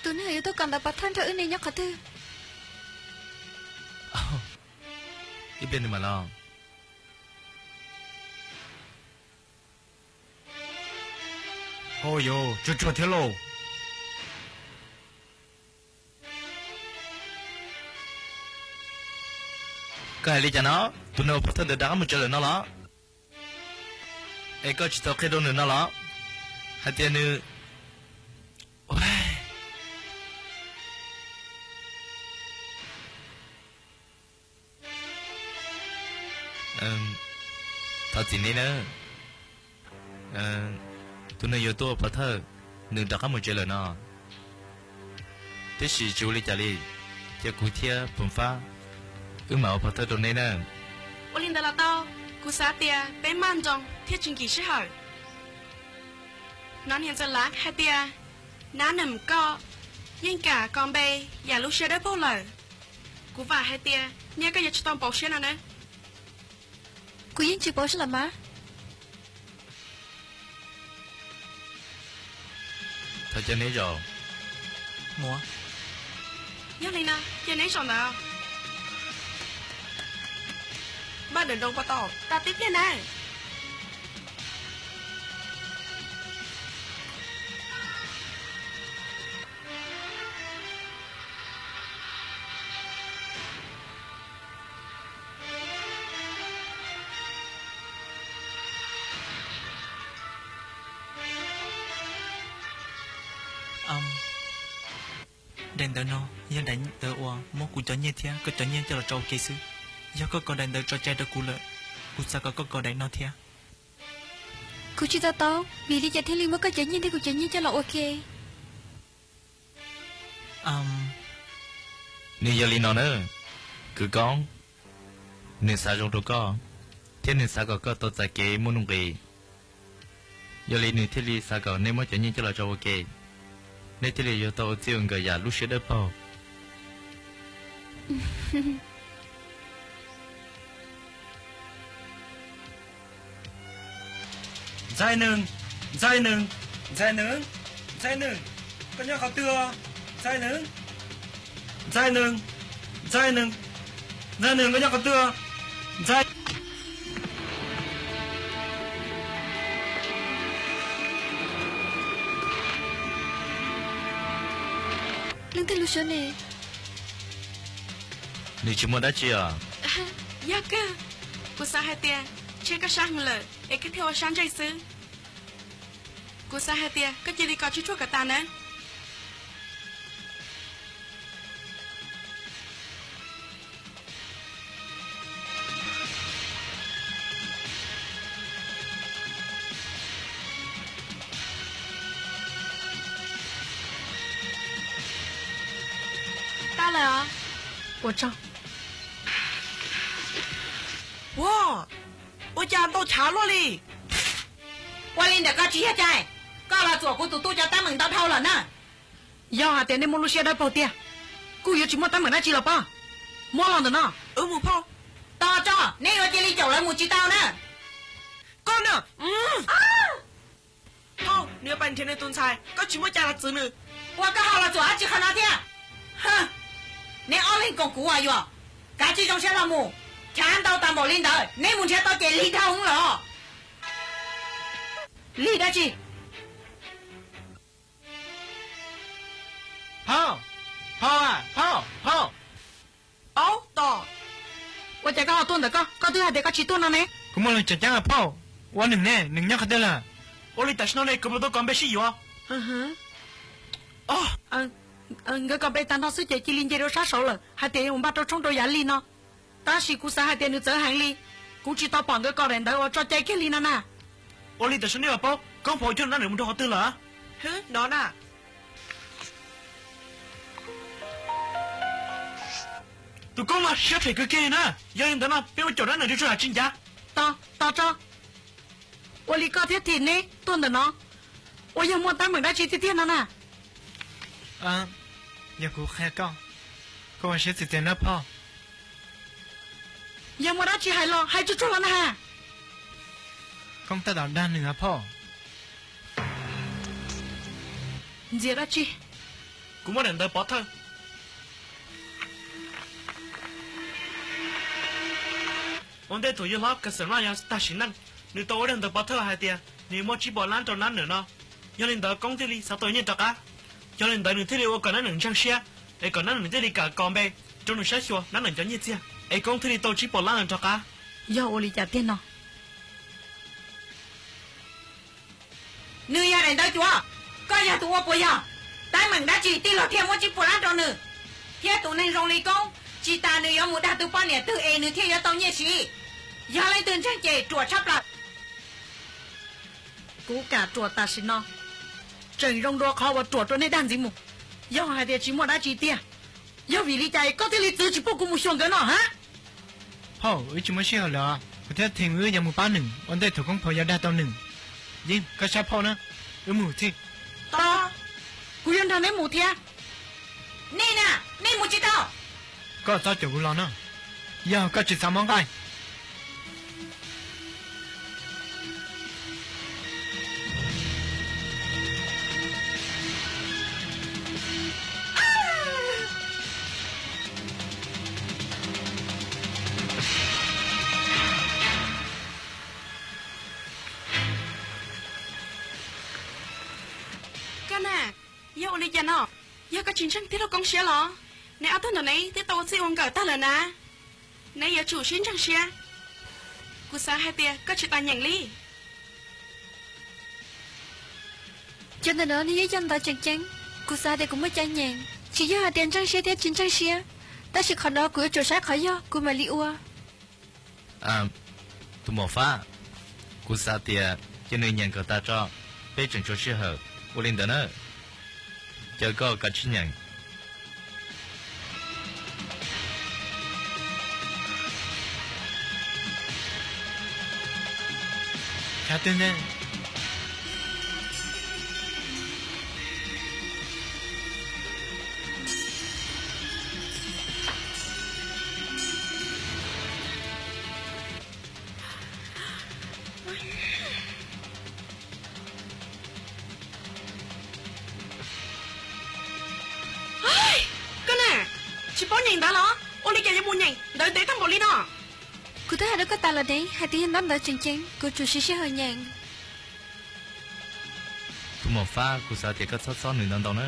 tus neeg uas yuav tuaj kom ntawv pov thawj nrog wb ne nyob qhov twg? Ib pliag nws mam los. Hos yos, tsuag tsuag thiab lauj. Koj hais li cas no? Tus neeg uas pov thawj ntawd rov qab mus tsev lawm no los? Es koj tsis tau qhia rau nws no los? Hais tias nws, thov txim nej na. Tus neeg yuav tuaj ua pov thawj, nws rov qab mus tsev lawm no. Tiam sis tsis ua li cas li, cia kuv thiab Phoom Fab wb mam ua pov thawj rau nej na. Ua li ntawd los tau, kuv xav tias peb maj nroos thiaj tsis nkim sij hawm. Hnov niam ntxawm Lav hais tias nab nws koj yeej kam kos npe yam lub siab dawb paug lawm. Kuv vam hais tias nyaj koj yuav tsis tau npau siab no na. Kuv yeej tsis npau siab los mas. Thov caw neb zaum. Yog li no, caw neb zaum ntawd. Npaj ntawm nroos puas tau? Tos tib pliag na. Daim ntawv no yog daim ntawv uas muab kuv cov nyiaj thiab koj cov nyiaj coj los tso ua ke xwb. Yog koj kos daim ntawv tso cai rau kuv lawm, kuv xav kom koj kos daim no thiab. Kuv tsis to taub vim li cas thiaj li muab koj cov nyiaj thiab kuv cov nyiaj coj los ua ke. Nws yog li no na, kwv Koob, nws xav zoo rau koj, thiab nws xav kom koj tau txais kev muaj nuj nqis. Yog li nws thiaj li xav kom nej muab cov nyiaj coj los tso ua ke, nej thiaj li yuav tau ua txij ua nkawm yam lub siab dawb paug. Ntxhais Nws, Ntxhais Nws, Ntxhais Nws, Ntxhais Nws, koj nyob qhov twg? Ntxhais Nws, Ntxhais Nws, Ntxhais Nws, Ntxhais Nws, koj nyob qhov twg? Ntxhais Leej twg lub suab ne? Nws tsis muaj dab tsi os. Yog kawg, kuv xav hais tias ntshe koj sab heev lawm es koj thiaj ua sab ntseeg xwb. Kuv xav hais tias koj cia li kos tsib tsuag kom tas nawb. Tau lawm os. Ua tsaug. Ua, ua cas ntau chav luaj li? Ua li ntawm koj tsis yog cai, koj los txuam kuv tus tub cov teeb meem ntau dhau lawm na. Yog hais tias nej muaj lub siab dawb paug tiag, kuj yuav tsis muaj teeb meem dab tsi los pob. Muab los ntawm no. Wb mus phauj. Tos tso, neb yuav cia li caum lawv mus tsis tau na. Koj na. Phauj, nws yuav pais nrhiav nws tus ntxhais, koj tsis muaj cai los txwv nws. Ua koj ho los txuam dab tsi qhov no thiab? Neb ob leeg koom kuv uas yuam, kav tsij zoo siab los mus. Chav ntau tas npaum li ntawd neb mus nrhiav tau ces lig dhau hwv los. Lig dab tsi? Phauj, phauj, phauj, phauj. Aub, tos. Ua cas koj ho tuaj ntawm koj, koj twb hais tias koj tsis tuaj no ne. Kuv muaj leej tseem ceeb os phauj. Ua nws ne, nws nyob qhov twg lawm? Ua li tam sim no ne kuv puas tau kos npe sib yuav? Nkawd kos npe tag nrho xwb ces cia li nce rau sab saud lawm hais tias yuav mus npaj rau tshoob rau yav lig no. Tab sis kuv xav hais tias nws txawv heev li, kuv tsis tau pom nkawd kos daim ntawv uas tso cai kiag li no na. Ua li tam sim no nej paub koob phaum coj nab nws mus rau qhov twg lawm? Hwb, no na. Tus koob no siab phem kawg kiag na. Yog li ntawd no peb ua caum nab nws rau tsuas yam tsis ncav. Tos, tos tso. Ua li koj thiab Thim neb tuaj ntawm no, ua yog muaj teeb meem dab tsi tiag tiag no na? Yog kuv qhia koj, koj ua siab txias txias nawb phauj. Yog muaj dab tsi hais los hais tsuag tsuag los na has. Koob tab tom dag nws os phauj. Ntxias dab tsi? Kuv muaj daim ntawv pov thawj. Ua ntej thaum yawg hlob Ka Xeem Laj yog tag sim neej, nws tau ua daim ntawv pov thawj hais tias nws muab tsib puas lab rau nab nws no. Yog li ntawd koob thiaj li xav tau nyiaj rov qab. Yog li ntawd nws thiaj li ua kom nab nws ntseeg siab, es kom nab nws thiaj li kam kos npe rau nws saib xyuas nab nws cov nyiaj txiag, es koob thiaj li tau tsib puas lab rov qab. Yog ua li cas tiag no? Nws yog daim ntawv cuav, koj yog tus ua puas yog? Teeb meem dab tsi tij laug thiaj muab tsib puas lab rau nws? Thiab tus neeg zoo li koob, tsis tas nws yuav mus dag tus poj niam twg es nws thiaj yuav tau nyiaj siv. Yog leej twg ntseeg ces ruam tshaj plaws. Kuv kam ruam tam sim no, tseem zoo dua qhov uas ruam rau nej dag ntxiv mus. Yog hais tias tsis muaj dab tsi tiag, yog vim li cas koj thiaj li txwv tsis pub kuv mus xyuas nkawd no hab? Phauj, wb tsis muaj sij hawm lawm, kuv thiab Thim wb yuav mus pab nws ua ntej thaum koob phaum yuav dag tau nws. Yeeb, koj sab phauj na, wb mus thiab. Kuv yuav nrog neb mus thiab. Nej na, nej mus tsis tau. Koj txhob caum kuv los no, yog koj tsis xav muab nqaij. Koj na, yog ua li cas no? Yog koj tsis ntseeg tij laug koob siab los? Neb ob tug ntawm neb twb tau ua txij ua nkawm tag lawm na. Neb yuav tsum sib ntseeg siab. Kuv xav hais tias koj tsis tas nyeem li. Cov ntawm no nws yeej yog ntawv tseem ceeb. Kuv xav hais tias kuv muaj cai nyeem, tsis yog hais tias ntseeg siab thiab tsis ntseeg siab. Tab sis qhov no kuv yuav tsum saib qhov yog kuv mam li ua. Tus Maum Fab, kuv xav tias cia nws nyeem kom tas tso, peb tseem tshuav sij hawm. Ua li ntawd na, caw koj kav tsij nyeem. Koj na, tsis paub nyeem ntawv los? Ua li cas yuav mus nyeem ntawv ntev tag npaum li no? Kuv twb hais rau koj tas lawm ne, hais tias yog ntaub ntawv tseem ceeb, kuv tsum siv sij hawm nyeem. Tus Maum Fab, kuv xav tias koj txhob txob nws ntau ntau na.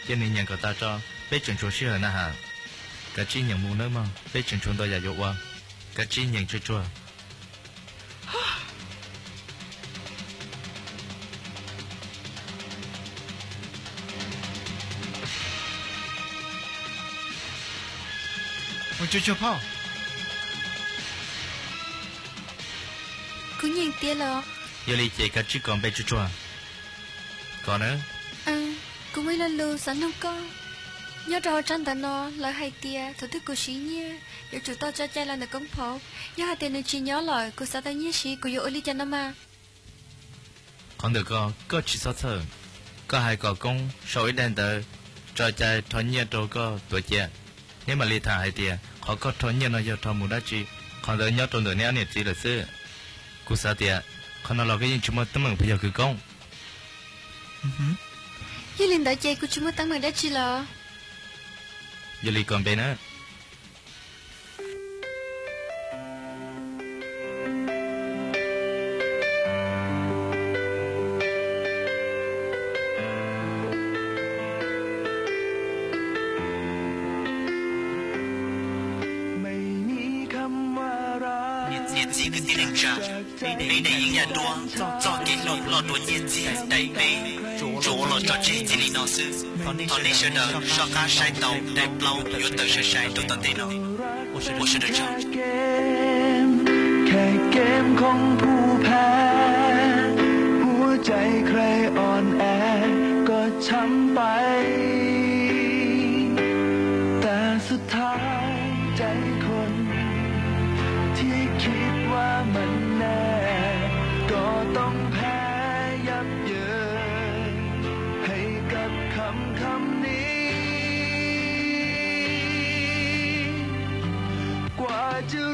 Cia nws nyeem kom tas tso, peb tseem tshuav sij hawm na has. Kav tsij nyeem mus nawb mog, peb tseem tshuav ntau yam yuav ua. Kav tsij nyeem tsuag tsuag. Ua tsuag tsuag phauj. Kuv nyeem tiav lawm. Yog li ces kav tsij kos npe tsuag tsuag. Kos na. Kuv muaj ib lo lus xav nug koj. Nyob rau hauv tsab ntawv no lawv hais tias thaum twg kuv siv nyiaj yuav tsum tau tso cai los ntawm koob phauv. Yog hais tias nws tsis nyob lawm kuv xav tau nyiaj siv kuv yuav ua li cas no mas? Qhov ntawm ko koj tsis txhob txhawj. Koj hais kom koob sau ib daim ntawv tso cai rho nyiaj rau koj tuav cia. Neb mam li tham hais tias qhov koj rho nyiaj no yog rho mus dab tsi. Qhov ntawd nyob rau ntawm neb ob niam txiv lawm xwb. Kuv xav tias qhov no los koj yeej tsis muaj teeb meem puas yog kwv Koob? Yog li ntawd ces kuv tsis muaj teeb meem dab tsi los? Yog li kos npe na. Niam txiv kwv tij neej tsa, peb daim yeeb yam duab txoj kev hlub loj dua nyiaj txiag daim peb tsuas los tso tseg txij li no xwb. Thov nej sawv daws soj qab saib tau daim plaub yuav tawm sai sai rau tom ntej no. Ua sawv daws tsaug. แค่เกมของผู้แพ้ หัวใจใครอ่อนแอ ก็ช้ำไป แต่สุดท้ายใจคน ที่คิดว่ามันแน่ ก็ต้องแพ้ยับเยิน ให้กับคำคำนี้ กว่าจะ